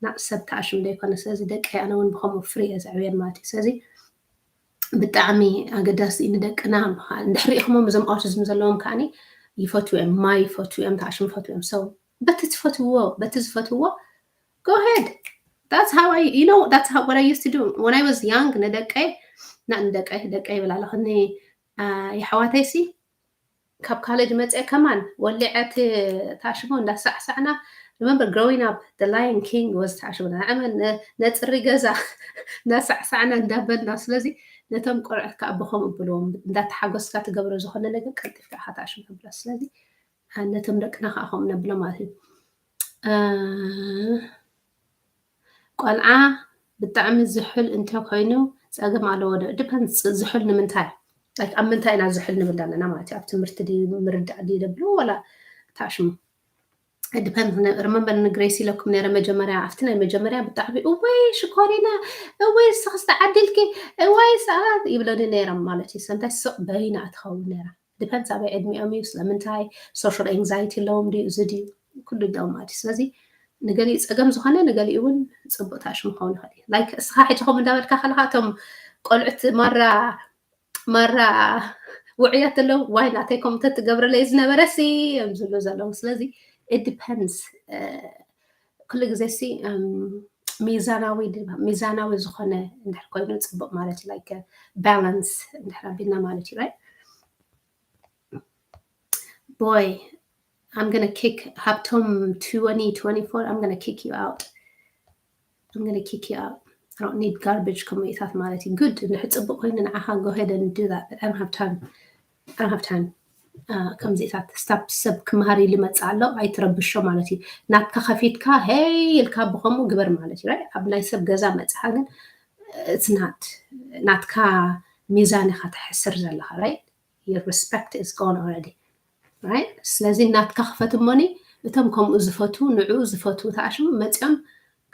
ናብ ሰብ ተኣሽቢ ዘይኮነ ስለዚ ደቂ ኣነ እውን ብከምኡ free እየ ዘዕብየን ማለት እዩ። ስለዚ ብጣዕሚ ኣገዳሲ እዩ ንደቅና። እንድሕር ኢኹሞም እዞም autism ዘለዎም ከዓኒ ይፈትዉ እዮም። ማይ ይፈትዉ እዮም፣ ተኣሽሙ ይፈትዉ እዮም። So በቲ ትፈትውዎ በቲ ዝፈትውዎ go ahead። That's how I you know that's how what I used to do when I was young። ንደቀይ ና ንደቀይ ደቀይ ይብል ኣለኹ ኒ የሕዋተይ ሲ ካብ ካሌጅ መፅአ ከማን ወሊዐት ታሽሞ እንዳሳዕሳዕና። Remember growing up the Lion King was ታሽሞ ንዓመ ነፅሪ ገዛ እንዳሳዕሳዕና እንዳበልና ስለዚ ነቶም ቆልዑት ከዓ ብኸምኡ ብልዎም እንዳተሓጎስካ ትገብሮ ዝኾነ ነገር ቀልጢፍካ ኢኻ ታሽሞ ተብሎ ስለዚ ነቶም ደቅና ከዓ ከምኡ ነብሎ ማለት እዩ። ቆልዓ ብጣዕሚ ዝሑል እንተ ኮይኑ ፀገም ኣለዎ ዶ? Depends ዝሑል ንምንታይ like ኣብ ምንታይ ኢና ዝሑል ንብል ኣለና ማለት እዩ። ኣብ ትምህርቲ ድዩ ምርዳእ ድዩ ደብሉ ወላ ታሽሙ depends። Remember ንግሬስ ኢለኩም ነይረ መጀመርያ ኣብቲ ናይ መጀመርያ ብጣዕሚ እወይ ሽኮሪና እወይ ስኽስቲ ዓዲልኪ እወይ ሰዓት ይብለኒ ነይሮም ማለት እዩ። ሰምታይ ስቕ በይና ትኸውን ነይራ depends ኣበይ ዕድሚኦም እዩ፣ ስለምንታይ፣ social anxiety ኣለዎም ድዩ፣ እዚ ድዩ፣ ኩሉ ኣለዎም ማለት እዩ። ስለዚ ንገሊኡ ፀገም ዝኾነ ንገሊኡ እውን ፅቡቅ ታሽሙ ክኸውን ይኽእል እዩ። Like እስኻ ሕጂ ከምኡ እንዳበልካ ከለካ እቶም ቆልዑት ማራ ማራ ውዕያት ኣለዉ፣ ዋይ ናተይ ከምኡ ተትገብረለይ ዝነበረ ሲ እዮም ዝብሉ ዘለዉ። ስለዚ it depends። ኩሉ ግዜ ሲ ሚዛናዊ ሚዛናዊ ዝኾነ እንድሕር ኮይኑ ፅቡቅ ማለት እዩ። Like balance እንድሕር ኣቢልና ማለት እዩ። Right? Boy, I'm gonna kick ሃብቶም twenty twenty-four, I'm gonna kick you out. I'm gonna kick you out. I don't need garbage ከምኡታት ማለት እዩ። Good፣ እንድሕር ፅቡቅ ኮይኑ ንዓኻ go ahead and do that, but I don't have time. I don't have time. ከምዚታት ስታፕ ሰብ ክመሃር ኢሉ መፅእ ኣሎ ኣይትረብሾ ማለት እዩ። ናትካ ከፊትካ ሄይ ኢልካ ብከምኡ ግበር ማለት እዩ። ኣብ ናይ ሰብ ገዛ መፅኻ ግን it's not ናትካ ሚዛን ኢኻ ተሕስር ዘለኻ። Right? Your respect is gone already. Right? ስለዚ ናትካ ክፈት እሞኒ እቶም ከምኡ ዝፈትዉ ንዕኡ ዝፈትዉ ተኣሽሙ መፂኦም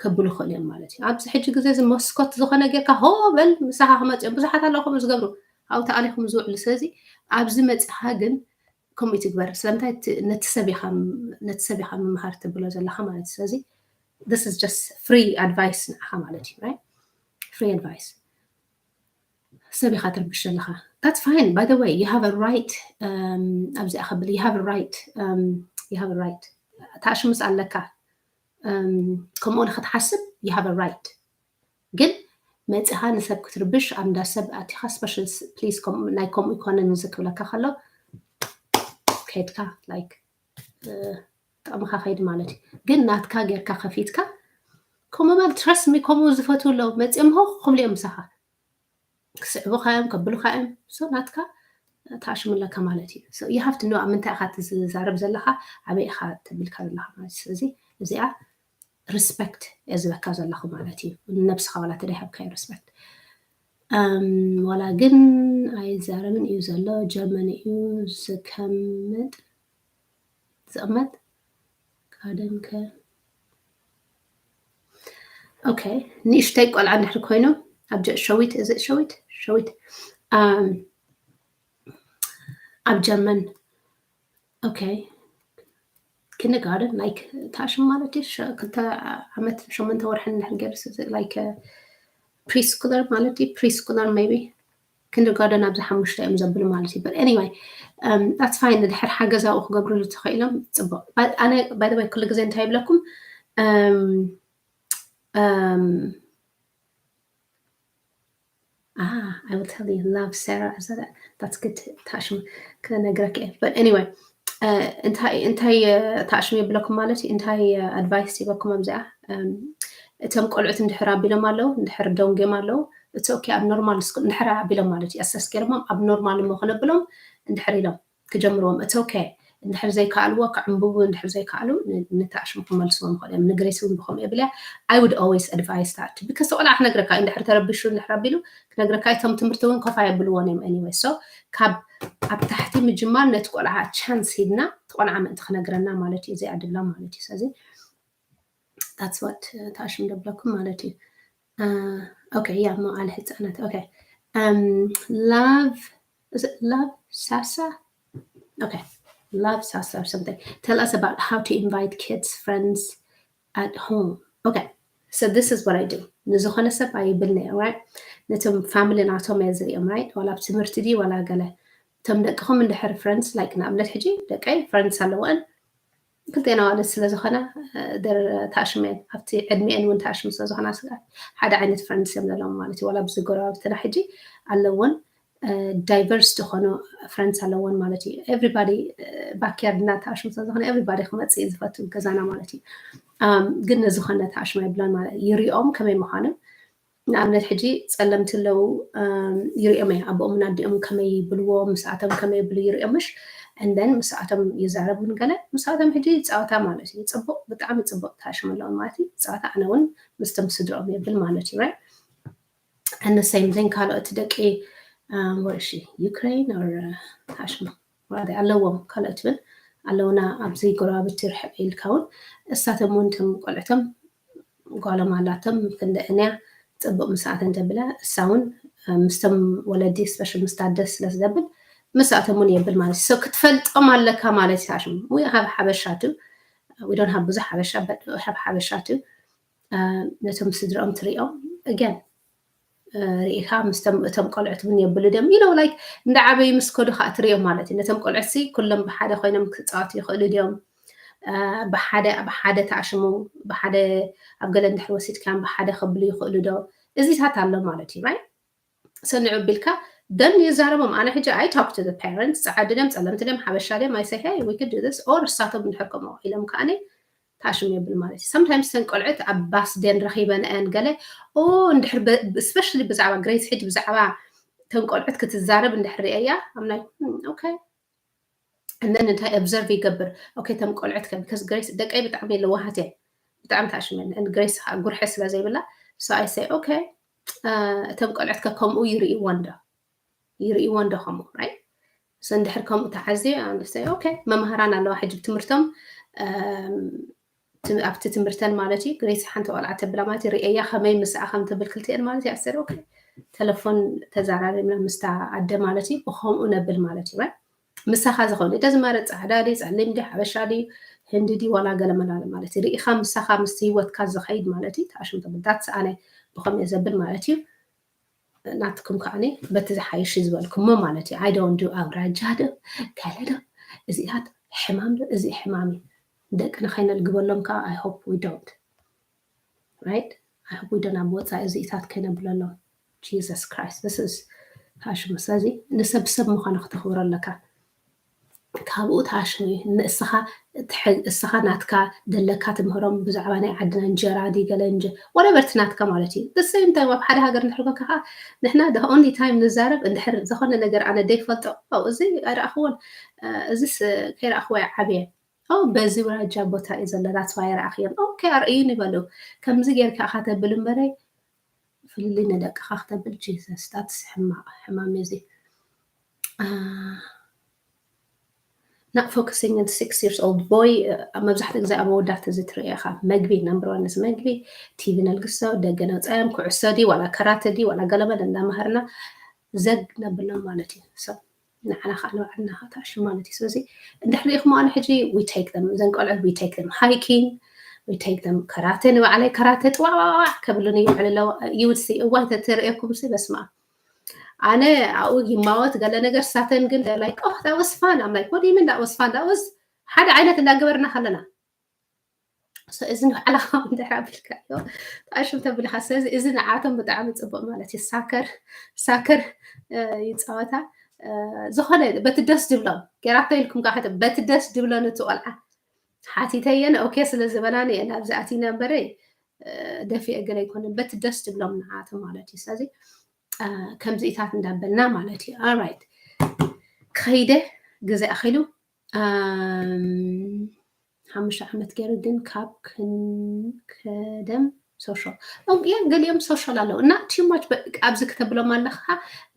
ከብሉ ይኽእሉ እዮም ማለት እዩ። ኣብዚ ሕጂ ግዜ እዚ መስኮት ዝኾነ ጌርካ ሆ በል ምሳኻ ክመፅኦም ብዙሓት ኣለዉ ከምኡ ዝገብሩ ኣብኡ ተኣሊኹም ዝውዕሉ። ስለዚ ኣብዚ መፂኻ ግን ከምኡ ይትግበር። ስለምንታይ ነቲ ሰብ ኢኻ ምምሃር ትብሎ ዘለኻ ማለት እዩ። ስለዚ this is just free advice ንዓኻ ማለት እዩ። Right? Free advice። ሰብ ኢኻ ትርብሽ ዘለኻ። That's fine. By the way, you have a right. ኣብዚኣ ከብል you have a right. You have a right. ታሽምስ ኣለካ። ከምኡ ንክትሓስብ you have a right. ግን መፂኻ ንሰብ ክትርብሽ ኣብ እንዳ ሰብ ኣቲኻ special please ናይ ከምኡ economy እዚ ክብለካ ከሎ ከድካ like ጥቕምኻ ከይድ ማለት እዩ። ግን ናትካ ጌርካ ከፊትካ ከምኡ በል trust me ከምኡ ዝፈትዉ ኣለዉ መፂኦም ሆ ክብሉ እዮም ምሳኻ ክስዕቡኻ እዮም ከብሉኻ እዮም። So ናትካ ታሽሙ ኣለካ ማለት እዩ። So you have to know ኣብ ምንታይ ኢኻ ትዛረብ ዘለኻ ኣበይ ኢኻ ተብልካ ዘለኻ ማለት እዩ። ስለዚ እዚኣ respect እየ ዝበካ ዘለኹ ማለት እዩ። ንነብስኻ ዋላ ተደይሃብካዮ respect ዋላ ግን ኣይዛረብን እዩ ዘሎ ጀርመን እዩ ዝከምጥ ዝቕመጥ ጋደንከ okay ንእሽተይ ቆልዓ እንድሕር ኮይኑ ኣብ ሸዊት እዚ ሸዊት ሸዊት ኣብ ጀርመን okay kindergarten like ታሽም ማለት እዩ ክልተ ዓመት ሸሞንተ ወርሕን እንድሕር ገይሩ like preschooler ማለት እዩ preschooler maybe kindergarten ኣብዚ ሓሙሽተ እዮም ዘብሉ ማለት እዩ። But anyway that's fine። ንድሕር ሓገዛኡ ክገብርሉ ተኽኢሎም ፅቡቅ። ኣነ by the way ኩሉ ግዜ እንታይ ይብለኩም Ah, I will tell you love Sarah. That's good. ታሽም ክነግረክ እየ። But anyway እንታይ እንታይ ታሽም የብለኩም ማለት እዩ። እንታይ advice ይበኩም ኣብዚኣ እቶም ቆልዑት እንድሕር ኣቢሎም ኣለዉ እንድሕር ደንጎም ኣለዉ እቲ okay ኣብ normal school እንድሕር ኣቢሎም ማለት እዩ። ኣሰስ ገይሮሞም ኣብ normal እሞ ክነብሎም እንድሕር ኢሎም ክጀምርዎም እቲ okay እንድሕር ዘይከኣልዎ ክዕንብቡ እንድሕር ዘይከኣሉ ንታሽሙ ክመልስዎም ይኽእሉ እዮም። ንግሬስ እውን ብከምኡ የብልያ I would always advise that because ቆልዓ ክነግረካ እዩ እንድሕር ተረቢሹ እንድሕር ኣቢሉ ክነግረካ እቶም ትምህርቲ እውን ኮፋ የብልዎን እዮም። Anyway so ካብ ኣብ ታሕቲ ምጅማር ነቲ ቆልዓ chance ሂብና እቲ ቆልዓ ምእንቲ ክነግረና ማለት እዩ። እዚኣ ድብላ ማለት እዩ። ስለዚ that's what ታሽም ደብለኩም ማለት እዩ። Okay yeah መዋዕለ ህፃናት okay love love ሳሳ okay love ሳሳ or something tell us about how to invite kids friends at home okay so this is what I do ንዝኾነ ሰብ ኣይብልናዮ right ነቶም family ናቶም እየ ዝሪኦም right ዋላ ኣብ ትምህርቲ ድዩ ዋላ ገለ እቶም ደቅኹም እንድሕር friends like ንኣብነት ሕጂ ደቀይ friends ኣለወን ክልቴና ዋለት ስለ ዝኾና ታሽመን ኣብቲ ዕድሚኤን እውን ታሽም ስለ ዝኾና ሓደ ዓይነት friends እዮም ዘለዎም ማለት እዩ። ዋላ ብዚ ጎረባብትና ሕጂ ኣለውን diverse ዝኾኑ friends ኣለውን ማለት እዩ። Everybody backyard እና ታሽም ስለ ዝኾነ everybody ክመፅእ እዩ ዝፈቱ ገዛና ማለት እዩ። ግን ነዝኾነ ታሽም ኣይብለን ማለት ይሪኦም ከመይ ምዃኑ ንኣብነት ሕጂ ፀለምቲ ኣለዉ ይሪኦም እየ ኣቦኦምን ኣዲኦም ከመይ ይብልዎ ምስኣቶም ከመይ ይብሉ ይሪኦም ምሽ and then ምስኣቶም ይዛረቡ ንገለ ምስኣቶም ሕጂ ይፃወታ ማለት እዩ። ፅቡቅ ብጣዕሚ ፅቡቅ ታሽም ኣለዎም ማለት እዩ። ይፃወታ ኣነ እውን ምስቶም ስድርኦም የብል ማለት እዩ። Right and the same thing ካልኦት ደቂ ወርሺ ዩክሬን or ታሽም ኣለዎም ካልኦት እውን ኣለውና ኣብዚ ጎረባብቲ ርሕቅ ኢልካ እውን እሳቶም እውን ቶም ቆልዕቶም ጓሎም ኣላቶም ክንደአንያ ፅቡቅ ምስኣተን ተብላ እሳ እውን ምስቶም ወለዲ special ምስታ ደስ ስለ ዝደብል ምስኣቶም እውን የብል ማለት እዩ። So ክትፈልጦም ኣለካ ማለት እዩ። ታሽሙ we have ሓበሻ too, we don't have ብዙሕ ሓበሻ, but we have ሓበሻ too. ነቶም ስድራኦም ትሪኦም again ርኢኻ ምስቶም እቶም ቆልዑት እውን የብሉ ድዮም ኢሎ like እንዳ ዓበዩ ምስ ከዱ ከዓ ትሪኦም ማለት እዩ። ነቶም ቆልዑት ሲ ኩሎም ብሓደ ኮይኖም ክፃወቱ ይኽእሉ ድዮም? ብሓደ ብሓደ ተኣሽሙ ብሓደ ኣብ ገለ እንድሕር ወሲድካዮም ብሓደ ከብሉ ይኽእሉ ዶ? እዚታት ኣሎ ማለት እዩ። Right? ሰንዑ ቢልካ ደን ይዛረቦም። ኣነ ሕጂ I talk to the parents, ፀዓዲ ድዮም ፀለምቲ ድዮም ሓበሻ ድዮም I say hey we could do this, or እሳቶም እንድሕር ከምኡ ኢሎም ከዓኒ ታሽም የብል ማለት እዩ። Sometimes ተን ቆልዑት ኣብ ባስ ደን ረኺበን እየን ገለ ኦ እንድሕር especially ብዛዕባ ግሬስ ሕጂ ብዛዕባ ተን ቆልዑት ክትዛረብ እንድሕር ርእያ I'm like okay and then እንታይ observe ይገብር okay ተም ቆልዑት ከ because ግሬስ ደቀይ ብጣዕሚ ለዋሃት እየን ብጣዕሚ ታሽመን and ግሬስ ጉርሐ ስለ ዘይብላ so I say okay እቶም ቆልዑት ከ ከምኡ ይርእይዎ እንዶ ይርእይዎ እንዶ ከምኡ right so እንድሕር ከምኡ ተዓዝየ okay መምሃራን ኣለዋ ሕጂ ትምህርቶም ኣብቲ ትምህርተን ማለት እዩ ግሬስ ሓንቲ ቆልዓ ተብላ ማለት እዩ ርእያ ከመይ ምስኣ ከም ትብል ክልቲኤን ማለት እዩ ኣሰር okay ተለፎን ተዛራሪብና ምስታ ኣደ ማለት እዩ ብከምኡ ነብል ማለት እዩ ምሳኻ ዝኸውን እደ ዝማረ ፃዕዳ ድዩ ፀሊም ድዩ ሓበሻ ድዩ ህንዲ ድዩ ዋላ ገለ መላለ ማለት እዩ ርኢኻ ምሳኻ ምስ ህይወትካ ዝኸይድ ማለት እዩ ተኣሽም ተብል that's ኣነ ብኸምየ ዘብል ማለት እዩ ናትኩም ከዓኒ በቲ ዝሓይሽ ዝበልኩሞ ማለት እዩ I don't do ኣውራጃ ዶ ገለ ዶ እዚኣት ሕማም ዶ እዚ ሕማም እዩ ደቅና ከይነልግበሎም ከዓ I hope we don't right I hope we don't ኣብ ወፃኢ እዚኢታት ከይነብለሎም Jesus Christ this is ታሽሙ ስለዚ ንሰብ ሰብ ምዃኑ ክተኽብሮ ኣለካ ካብኡ ታሽሙ እዩ ንእስኻ እስኻ ናትካ ደለካ ትምህሮም ብዛዕባ ናይ ዓድና እንጀራ ዲ ገለ እንጀ whatever እቲ ናትካ ማለት እዩ the same time ኣብ ሓደ ሃገር እንድሕር ኮንካ ከዓ ንሕና the only time ንዛረብ እንድሕር ዝኾነ ነገር ኣነ ደይፈልጦ እዚ ኣይረኣኽዎን እዚስ ከይረኣኽዎ ዓብየ በዚ ውራጃ ቦታ እዩ ዘሎ that's why ኣይረኣኽዮን okay ኣርእዩኒ በሉ ከምዚ ጌርካ ኢኻ ተብል እምበረይ ፍልልይ ንደቅኻ ክተብል Jesus that's ሕማቕ ሕማም እዚ not focusing on six years old boy መብዛሕትኡ ግዜ ኣብ መወዳእቲ እዚ ትርእዮ ኢኻ መግቢ number one እዚ መግቢ ቲቪ ነልግሶ ደገ ነውፃዮም ኩዕሶ ድዩ ዋላ ከራተ ድዩ ዋላ ገለመለ እንዳምሃርና ዘግ ነብሎም ማለት እዩ ንዓና ከዓ ንባዕልና ተኣሽም ማለት እዩ ስለዚ እንድሕር ሪኢኹም ኣነ ሕጂ we take them እዘን ቆልዑት we take them hiking we take them ከራተ ንባዕለይ ከራተ ጥዋዋዋ ከብሉኒ ይውዕል ኣለዎ you would see እዋይ ተተርእየኩም ሲ በስማ ኣነ ኣብኡ ይማወት ገለ ነገር ሳተን ግን like oh that was fun I'm like what do you mean that was fun that was ሓደ ዓይነት እንዳገበርና ከለና እዚ ንባዕልኻ እንድሕር ኣቢልካዮ ተኣሽም ተብልካ ስለዚ እዚ ንዓቶም ብጣዕሚ ፅቡቅ ማለት እዩ ሳከር ሳከር ይፃወታ ዝኾነ በቲ ደስ ድብሎም ጌራቶ ኢልኩም ከዓ በቲ ደስ ድብሎ ነቲ ቆልዓ ሓቲተየን okay ስለ ዝበላኒ እየ ናብዚ ኣቲና እምበረይ ደፊአ ገለ ኣይኮነን በቲ ደስ ድብሎም ንዓቶም ማለት እዩ ስለዚ ከምዚኢታት እንዳበልና ማለት እዩ right ከይደ ግዜ ኣኺሉ ሓሙሽተ ዓመት ገይሩ ግን ካብ ክንከደም social yeah ገሊኦም social ኣለዉ እና too much ኣብዚ ክተብሎም ኣለካ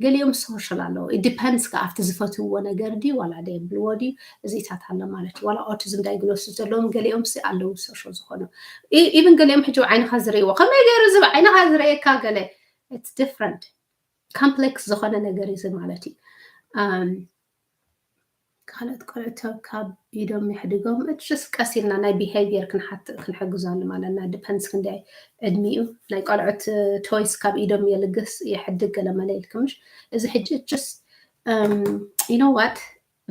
ገሊኦም social ኣለዉ depends ከ ኣብቲ ዝፈትውዎ ነገር ድዩ ዋላ ደየብልዎ ድዩ እዚታት ኣሎ ማለት እዩ ዋላ autism diagnosis ዘለዎም ገሊኦም ሲ ኣለዉ social ዝኾኑ even ገሊኦም ሕጂ ዓይንካ ዝርእይዎ ከመይ ገይሩ እዚ ዓይንካ ዝርእየካ ገለ it's different complex ዝኾነ ነገር እዩ ማለት እዩ ካልኦት ቆልዑ ካብ ኢዶም የሕድጎም just ቀስ ኢልና ናይ behavior ክንሓት ክንሕግዞ ንማለና depends ክንደይ ዕድሚኡ ናይ ቆልዑት toys ካብ ኢዶም የልግስ የሕድግ ገለ መለ ኢልክምሽ እዚ ሕጂ just you know what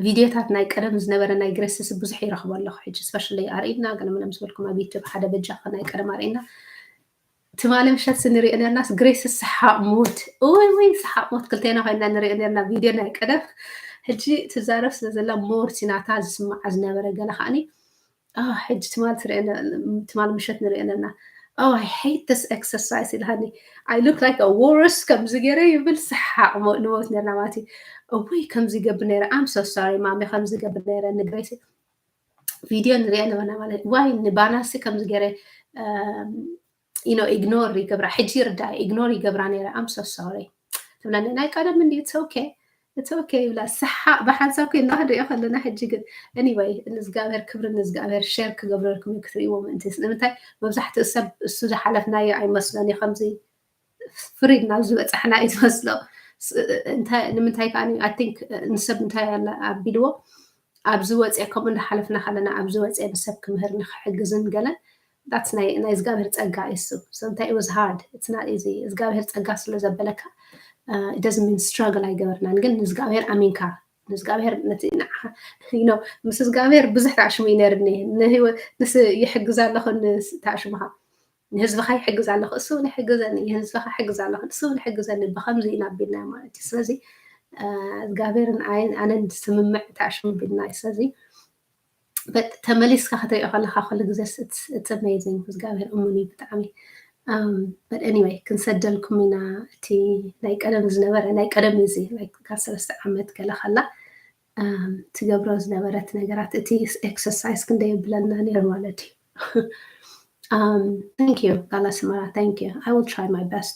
ቪድዮታት ናይ ቀደም ዝነበረ ናይ ግሬስስ ብዙሕ ይረኽቦ ኣለኹ ሕጂ especially ኣርእና ገለ መለ ምስ በልኩም ኣብ YouTube ሓደ በጃ ናይ ቀደም ኣርእና ትማሊ ምሸት ንሪኦ ነርናስ ግሬስ ሰሓቕ ሞት እወይ ወይ ሰሓቕ ሞት ክልቴና ኮይና ንሪኦ ነርና ቪድዮ ናይ ቀደም ሕጂ ትዛረብ ስለ ዘላ ሞር ሲናታ ዝስማዓ ዝነበረ ገለ ከዓኒ ሕጂ ትማሊ ምሸት ንሪኦ ነርና oh I hate this exercise ኢልሃኒ I look like a worse ከምዚ ገይረ ይብል ሰሓቕ ንሞት ነርና ማለት እዩ እወይ ከምዚ ይገብር ነረ I'm so sorry ማሚ ከምዚ ይገብር ነረ ንግሬስ ቪድዮ ንሪኦ ነበርና ማለት ዋይ ንባናሲ ከምዚ ገይረ you know ignore ይገብራ ሕጂ ይርዳ ignore ይገብራ ነይረ I'm so sorry ትብለኒ ናይ ቀደም እንዲ it's okay it's okay ይብላ ሰሓቕ ብሓንሳብ ኮይና ክንሪኦ ከለና ሕጂ ግን anyway ንእዝጋብሔር ክብሪ ንእዝጋብሔር share ክገብረልኩም ክትርእይዎ ምእንቲ ንምንታይ መብዛሕትኡ ሰብ እሱ ዝሓለፍናዮ ኣይመስሎን እዩ ከምዚ ፍሪድ ናብ ዝበፃሕና እዩ ዝመስሎ ንምንታይ ከዓ I think ንሰብ እንታይ ኣቢልዎ ኣብዚ ወፅአ ከምኡ እንዳሓለፍና ከለና ኣብዚ ወፅአ ንሰብ ክምህር ንክሕግዝን ገለን that's ናይ እግዚኣብሔር ፀጋ እሱ እንታይ was hard it's not easy እግዚኣብሔር ፀጋ ስለ ዘበለካ doesn't mean struggle ኣይገበርናን ግን ንእግዚኣብሔር ኣሚንካ ንእግዚኣብሔር ነቲ ንዓኻ ምስ እግዚኣብሔር ብዙሕ ተዕሽሙ እዩ ነርኒ ንህይወት ንስ ይሕግዝ ኣለኹ ተዕሽሙኻ ንህዝብኻ ይሕግዝ ኣለኹ እሱ እውን ይሕግዘኒ ንህዝብኻ ይሕግዝ ኣለኹ እሱ እውን ይሕግዘኒ ብኸምዚ ኢና ኣቢልና ማለት እዩ ስለዚ እግዚኣብሔርን ኣነን ስምምዕ ተዕሽሙ ኣቢልና እዩ ስለዚ ተመሊስካ ክትሪኦ ከለካ ኩሉ ግዜ it's amazing እግዚኣብሔር እሙን እዩ ብጣዕሚ but anyway ክንሰደልኩም ኢና እቲ ናይ ቀደም ዝነበረ ናይ ቀደም እዚ ካብ ሰለስተ ዓመት ገለ ከላ ትገብሮ ዝነበረት ነገራት እቲ exercise ክንደይ የብለና ነይሩ ማለት እዩ thank you ጋላ ስመራ thank you I will try my best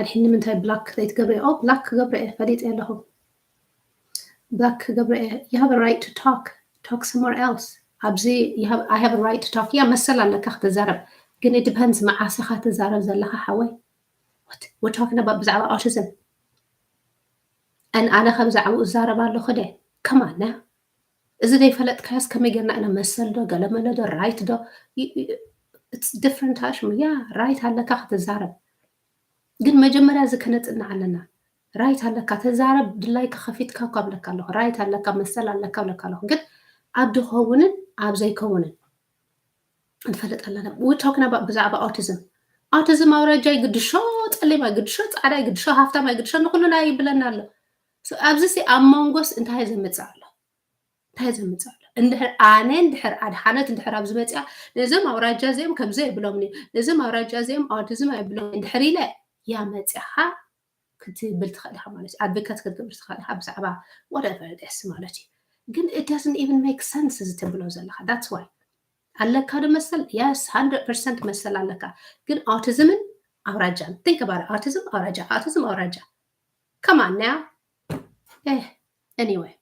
ኣድሕኒ ምንታይ ብላክ ዘይትገብረ ኦ ብላክ ክገብረ እየ ፈሊጥ ኣለኹ ብላክ ክገብረ እየ you have a right to talk talk somewhere else ኣብዚ I have a right to talk ያ መሰል ኣለካ ክትዛረብ ግን it depends መዓስ ኢኻ ትዛረብ ዘለኻ ሓወይ we're talking about ብዛዕባ autism and ኣነ ከም ዛዕባኡ እዛረብ ኣለኹ ደ come on now እዚ ዘይፈለጥካዮስ ከመይ ጌርና ኢና መሰል ዶ ገለመለ ዶ right ዶ it's different ኣሽሙ ያ right ኣለካ ክትዛረብ ግን መጀመርያ እዚ ከነፅንዕ ኣለና right ኣለካ ተዛረብ ድላይካ ከፊትካ እኳ ብለካ ኣለኹ right ኣለካ መሰል ኣለካ ብለካ ኣለኹ ግን ኣብ ዝኸውንን ኣብ ዘይከውንን ንፈልጥ ኣለና we're talking about ብዛዕባ autism autism ኣውራጃ ይግድሾ ፀሊም ኣይግድሾ ፃዕዳ ይግድሾ ሃፍታም ኣይግድሾ ንኩልና ይብለና ኣሎ ኣብዚ ሲ ኣብ መንጎስ እንታይ ዘምፅእ ኣሎ እንታይ ዘምፅእ ኣሎ እንድሕር ኣነ እንድሕር ኣድሓነት እንድሕር ኣብዚ መፅያ ነዞም ኣውራጃ እዚኦም ከምዚ ኣይብሎምኒ ነዞም ኣውራጃ እዚኦም autism ኣይብሎም እንድሕር ኢለ ያ መፅኻ ክትብል ትኽእል ኢኻ ማለት እዩ advocate ክትገብር ትኽእል ኢኻ ብዛዕባ whatever this ማለት እዩ ግን it doesn't even make sense እዚ ተብሎ ዘለኻ that's why ኣለካ ዶ መሰል yes hundred percent መሰል ኣለካ ግን autism ን ኣውራጃን think about autism ኣውራጃ autism ኣውራጃ come on now eh, anyway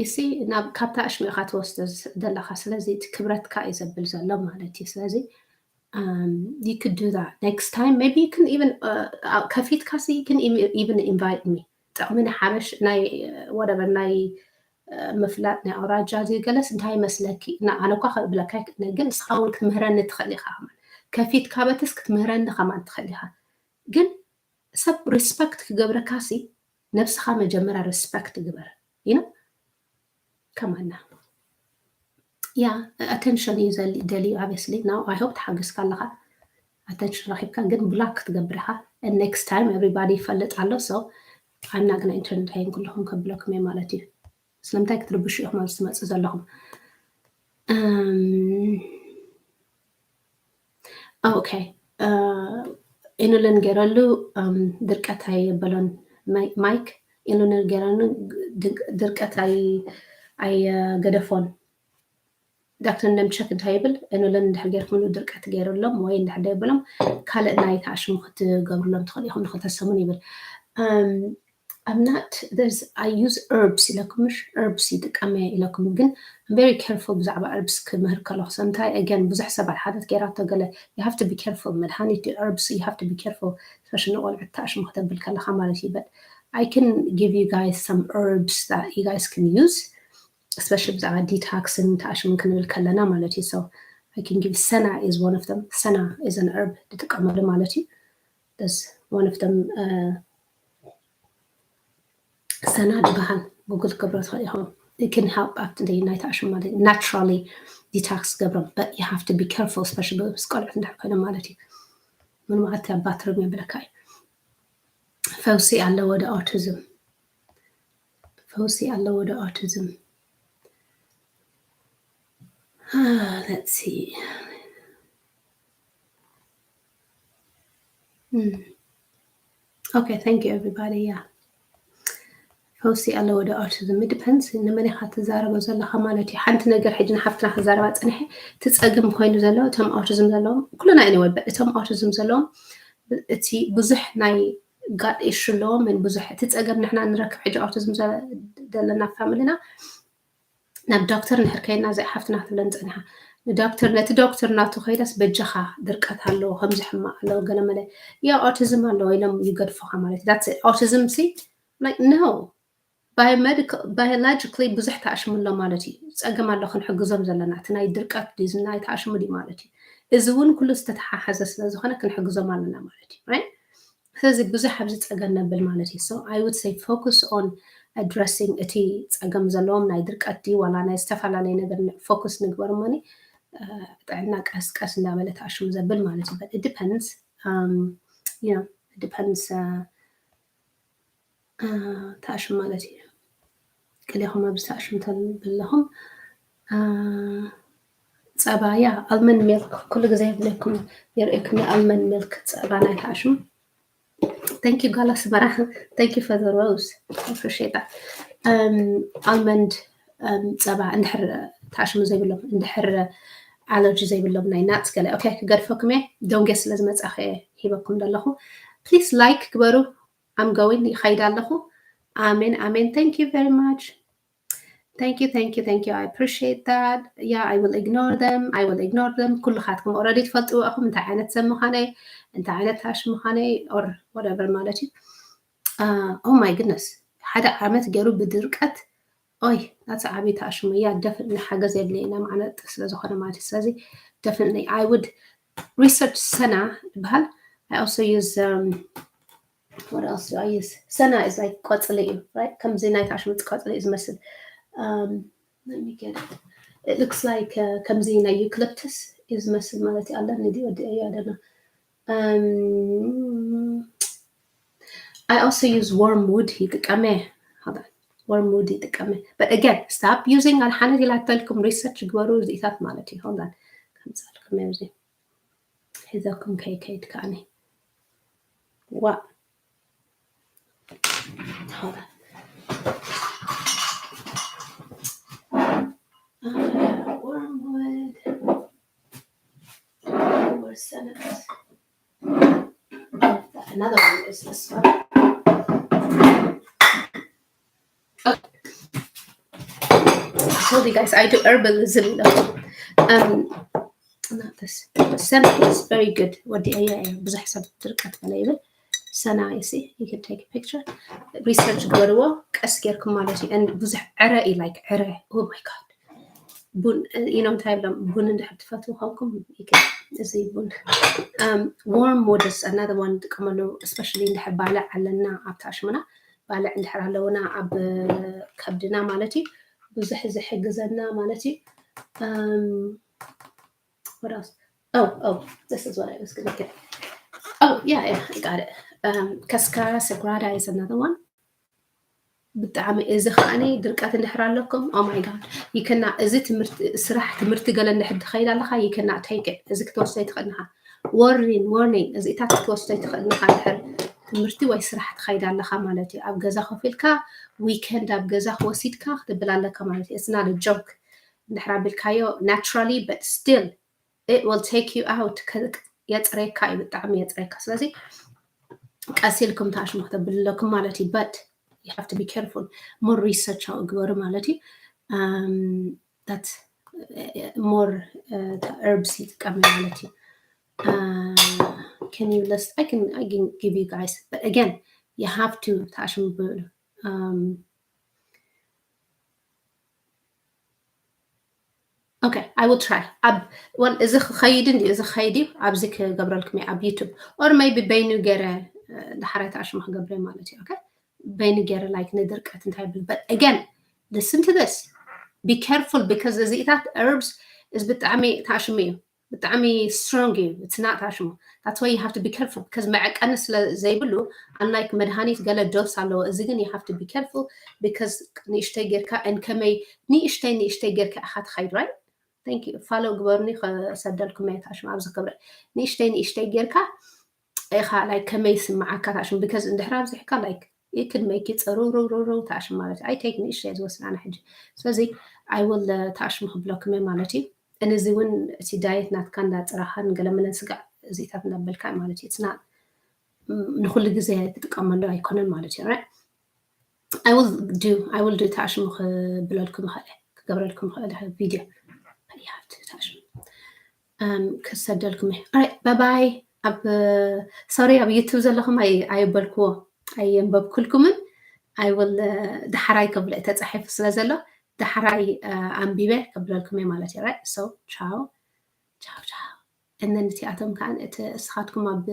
you see ናብ ካብታ ኣሽሚዕካ ትወስዶ ዘለኻ ስለዚ እቲ ክብረትካ እዩ ዘብል ዘሎ ማለት እዩ ስለዚ you could do that next time maybe you can even ከፊትካ ሲ you can even invite me ጥቕሚ ናይ ሓበሽ ናይ whatever ናይ ምፍላጥ ናይ ኣውራጃ እዚ ገለስ እንታይ ይመስለኪ ኣነ እኳ ክብለካ ይክእለ ግን ንስኻ እውን ክትምህረኒ ትኽእል ኢኻ ከፊትካ በትስ ክትምህረኒ ከማን ትኽእል ኢኻ ግን ሰብ respect ክገብረካ ሲ ነብስኻ መጀመርያ respect ግበር you know come on now yeah attention እዩ ደልዩ obviously now I hope ተሓገዝካ ኣለኻ attention ረኺብካ ግን block ክትገብር ኢኻ and next time everybody ይፈልጥ ኣሎ so I'm not gonna entertain ኩለኹም ከብለኩም እየ ማለት እዩ ስለምንታይ ክትርብሹ ኢኹም ኣብዚ ትመፁ ዘለኹም okay ኢኑልን ገይረሉ ድርቀት ኣየበሎን ማይክ ኢኑልን ገይረሉ ድርቀት ኣየገደፎን ዳክተር ነምቸክ እንታይ ይብል ኢኑልን እንድሕር ገይርኩምሉ ድርቀት ገይሩሎም ወይ እንድሕር ደይብሎም ካልእ ናይ ተኣሽሙ ክትገብሩሎም ትኽእሉ ኢኹም ንክልተ ሰሙን ይብል I'm not there's I use herbs ኢለኩም ምሽ herbs ይጥቀም እየ ኢለኩም ግን I'm very careful ብዛዕባ herbs ክምህር ከለኹ ሰምታይ again ብዙሕ ሰባት ሓደት ገይራቶ ገለ you have to be careful መድሃኒት herbs you have to be careful especially ንቆልዑ ተኣሽሙ ክተብል ከለኻ ማለት እዩ but I can give you guys some herbs that you guys can use especially ብዛዕባ detox ን ተኣሽሙ ክንብል ከለና ማለት እዩ so I can give ሰና is one of them ሰና is an herb ትጥቀመሉ ማለት እዩ that's one of them uh, ሰና ዝበሃል ጉግል ክብሮ ትኽእል ኢኹም ግን help ኣብቲ ናይ ተኣሽሙ ማለት naturally detox ገብሮም but you have to be careful especially ምስ ቆልዑት እንድሕር ኮይኖም ማለት እዩ ምን ማለት ባትርም የብለካ እዩ ፈውሲ ኣለዎ ዶ autism ፈውሲ ኣለዎ ዶ autism let's see okay thank you everybody yeah ፈውሲ ኣለዎ ዶ autism depends ንመን ኢኻ ትዛረቦ ዘለኻ ማለት እዩ ሓንቲ ነገር ሕጂ ንሓፍትና ክዛረባ ፀኒሐ እቲ ፀግም ኮይኑ ዘሎ እቶም autism ዘለዎም ኩልና ኢና ወበ እቶም autism ዘለዎም እቲ ብዙሕ ናይ gut issue ኣለዎም ብዙሕ እቲ ፀገም ንሕና ንረክብ ሕጂ autism ዘለና family ና ናብ ዶክተር ንሕር ከይና እዚኣ ሓፍትና ክትብለን ፀኒሓ ንዶክተር ነቲ ዶክተር ናቱ ከይዳስ በጃኻ ድርቀት ኣለዎ ከምዚ ሕማቕ ኣለዎ ገለመለ ያ ኦቲዝም ኣለዎ ኢሎም ይገድፉኻ ማለት እዩ። That's it። ኦቲዝም ሲ like no biologically ብዙሕ ተኣሽሙ ኣሎ ማለት እዩ። ፀገም ኣሎ ክንሕግዞም ዘለና እቲ ናይ ድርቀት ድዩ ናይ ተኣሽሙ ድዩ ማለት እዩ። እዚ እውን ኩሉ ዝተተሓሓዘ ስለ ዝኾነ ክንሕግዞም ኣለና ማለት እዩ። ስለዚ ብዙሕ ኣብዚ ፀገም ነብል ማለት እዩ። So I would say focus on addressing እቲ ፀገም ዘለዎም ናይ ድርቀት ድዩ ዋላ ናይ ዝተፈላለዩ ነገር focus ንግበር እሞኒ ጥዕና ቀስ ቀስ እንዳበለ ተኣሽሙ ዘብል ማለት እዩ። But it depends. Yeah, it depends. ተኣሽሙ ማለት እዩ። ገሊኹም ኣብዚ ተኣሽሙ ተብለኹም ፀባ ያ almond milk ኩሉ ግዜ ይብለኩም የርእየኩም almond milk ፀባ ናይ ተኣሽሙ። Thank you ጋል ኣስመራ። Thank you for the rose. Appreciate that. Almond ፀባ እንድሕር ተኣሽሙ ዘይብሎም እንድሕር ኣለርጂ ዘይብሎም ናይ ናትስ ገለ okay ክገድፈኩም እየ። ደንጎየ ስለ ዝመፃኹ እየ ሂበኩም ዘለኹ። Please like ግበሩ። I'm going ይኸይድ ኣለኹ። ኣሜን ኣሜን። Thank you very much. Thank you, thank you, thank you. I appreciate that. Yeah, I will ignore them. I will ignore them. ኩልኻትኩም already ትፈልጥዎ ኢኹም እንታይ ዓይነት ሰብ ምዃነይ እንታይ ዓይነት ታሽ ምዃነይ or whatever ማለት እዩ። Oh my goodness ሓደ ዓመት ገይሩ ብድርቀት ኦይ ናቲ ዓብዪ ተኣሽሙ እያ ደፍን ሓገዝ የድልየና ማዕነጥ ስለ ዝኾነ ማለት እዩ። ስለዚ definitely I would research ሰና ዝበሃል I also use what else do I use? ሰና is like ቆፅሊ እዩ right? ከምዚ ናይ ታሽምፅ ቆፅሊ እዩ ዝመስል። Let me get it. It looks like ከምዚ ናይ eucalyptus እዩ ዝመስል ማለት እዩ። ኣለኒ ድዩ ወዲ እዮ ኣደና I also use wormwood ይጥቀመ። Wormwood ይጥቀመ። But again stop using ኣድሓነት ኢላተልኩም research ግበሩ እዚኢታት ማለት እዩ። Hold on ከምፃልኩም ኣብዚ ሒዘኩም ከይከይድ ከዓኒ ዋ Wormwood. Wormwood. Another one is this one. Okay. I told you guys I do herbalism. Um, not this. Senna is very good. ወዲ ኣያ ብዙሕ ሰብ ድርቀት በለ ይብል ሰና you see you can take a picture research ግበርዎ ቀስ ጌርኩም ማለት እዩ። ብዙሕ ዕረ እዩ like ዕረ oh my god ቡን you know እንታይ ይብሎም ቡን እንድሕር ትፈትዉ ኮንኩም እዚ ቡን wormwood is another one ንጥቀመሉ especially እንድሕር ባልዕ ኣለና ኣብ ታሽሙና ባልዕ እንድሕር ኣለውና ኣብ ከብድና ማለት እዩ ብዙሕ ዝሕግዘና ማለት እዩ። What else? Oh, oh, this is what I was gonna get. Oh, yeah, yeah, I got it. Um, cascara sagrada is another one. ብጣዕሚ እዚ ከዓኒ ድርቀት እንድሕር ኣለኩም oh my god ይከና እዚ ትምህርቲ ስራሕ ትምህርቲ ገለ እንድሕር ትኸይድ ኣለኻ ይከና take it እዚ ክትወስዶ ይትኽእል ንኻ warning warning እዚታት ክትወስዶ ይትኽእል ንኻ እንድሕር ትምህርቲ ወይ ስራሕ ትኸይድ ኣለኻ ማለት እዩ ኣብ ገዛ ኮፍ ኢልካ weekend ኣብ ገዛ ክወሲድካ ክትብል ኣለካ ማለት እዩ it's not a joke እንድሕር ኣቢልካዮ naturally but still it will take you out የፅረየካ እዩ ብጣዕሚ የፅረየካ ስለዚ ቀስ ኢልኩም ታሽሙ ክተብልለኩም ማለት እዩ but you have to be careful more research ግበሩ ማለት እዩ that more herbs ይጥቀም ማለት እዩ can you list I can I can give you guys but again you have to ታሽሙ ብሉ okay I will try ኣብ ወን እዚ ክኸይድ እንዲ እዚ ክኸይድ እዩ ኣብዚ ክገብረልኩም እየ ኣብ YouTube or maybe በይኑ ገረ ዳሕራይ ተኣሽሙ ክገብረ ማለት እዩ okay በይኑ ገረ like ንድርቀት እንታይ ብል but again listen to this be careful because እዚኢታት herbs is ብጣዕሚ ተኣሽሙ እዩ ብጣዕሚ strong እዩ it's not ታሽሙ that's why you have to be careful because መዐቀኒ ስለ ዘይብሉ unlike መድሃኒት ገለ dose ኣለዎ እዚ ግን you have to be careful because ንእሽተይ ጌርካ and ከመይ ንእሽተይ ንእሽተይ ጌርካ ኢኻ ትኸይድ right thank you follow ግበሩኒ ከሰደልኩም እየ ታሽሙ ኣብዚ ክብረ ንእሽተይ ንእሽተይ ጌርካ ኢኻ like ከመይ ይስምዓካ ታሽሙ because እንድሕር ኣብዚሕካ like it could make you ፅርውርውርው ታሽሙ ማለት እዩ I take ንእሽተይ ዝወስድ ኣነ ሕጂ ስለዚ I will ታሽሙ ክብለኩም እየ ማለት እዩ እነዚ እውን እቲ diet ናትካ እንዳፅራኻን ገለመለን ስጋዕ እዚታት እንዳበልካ ማለት እዩ it's not ንኩሉ ግዜ ትጥቀመሉ ኣይኮነን ማለት እዩ right I will do I will do ታሽሙ ክብለልኩም ይኽእል ክገብረልኩም ይኽእል video but you have to ታሽሙ ክሰደልኩም ባባይ ኣብ ሶሪ ኣብ ዩቱብ ዘለኹም ኣይበልክዎ ኣየንበብኩልኩምን ኣይውል ዳሕራይ ከብሎ ተፃሒፉ ስለ ዘሎ ዳሕራይ ኣንቢበ ከብለልኩም እየ ማለት እዩ። ሶ ቻው ቻው ቻው። እነን እቲኣቶም ከዓ እቲ እስኻትኩም ኣብ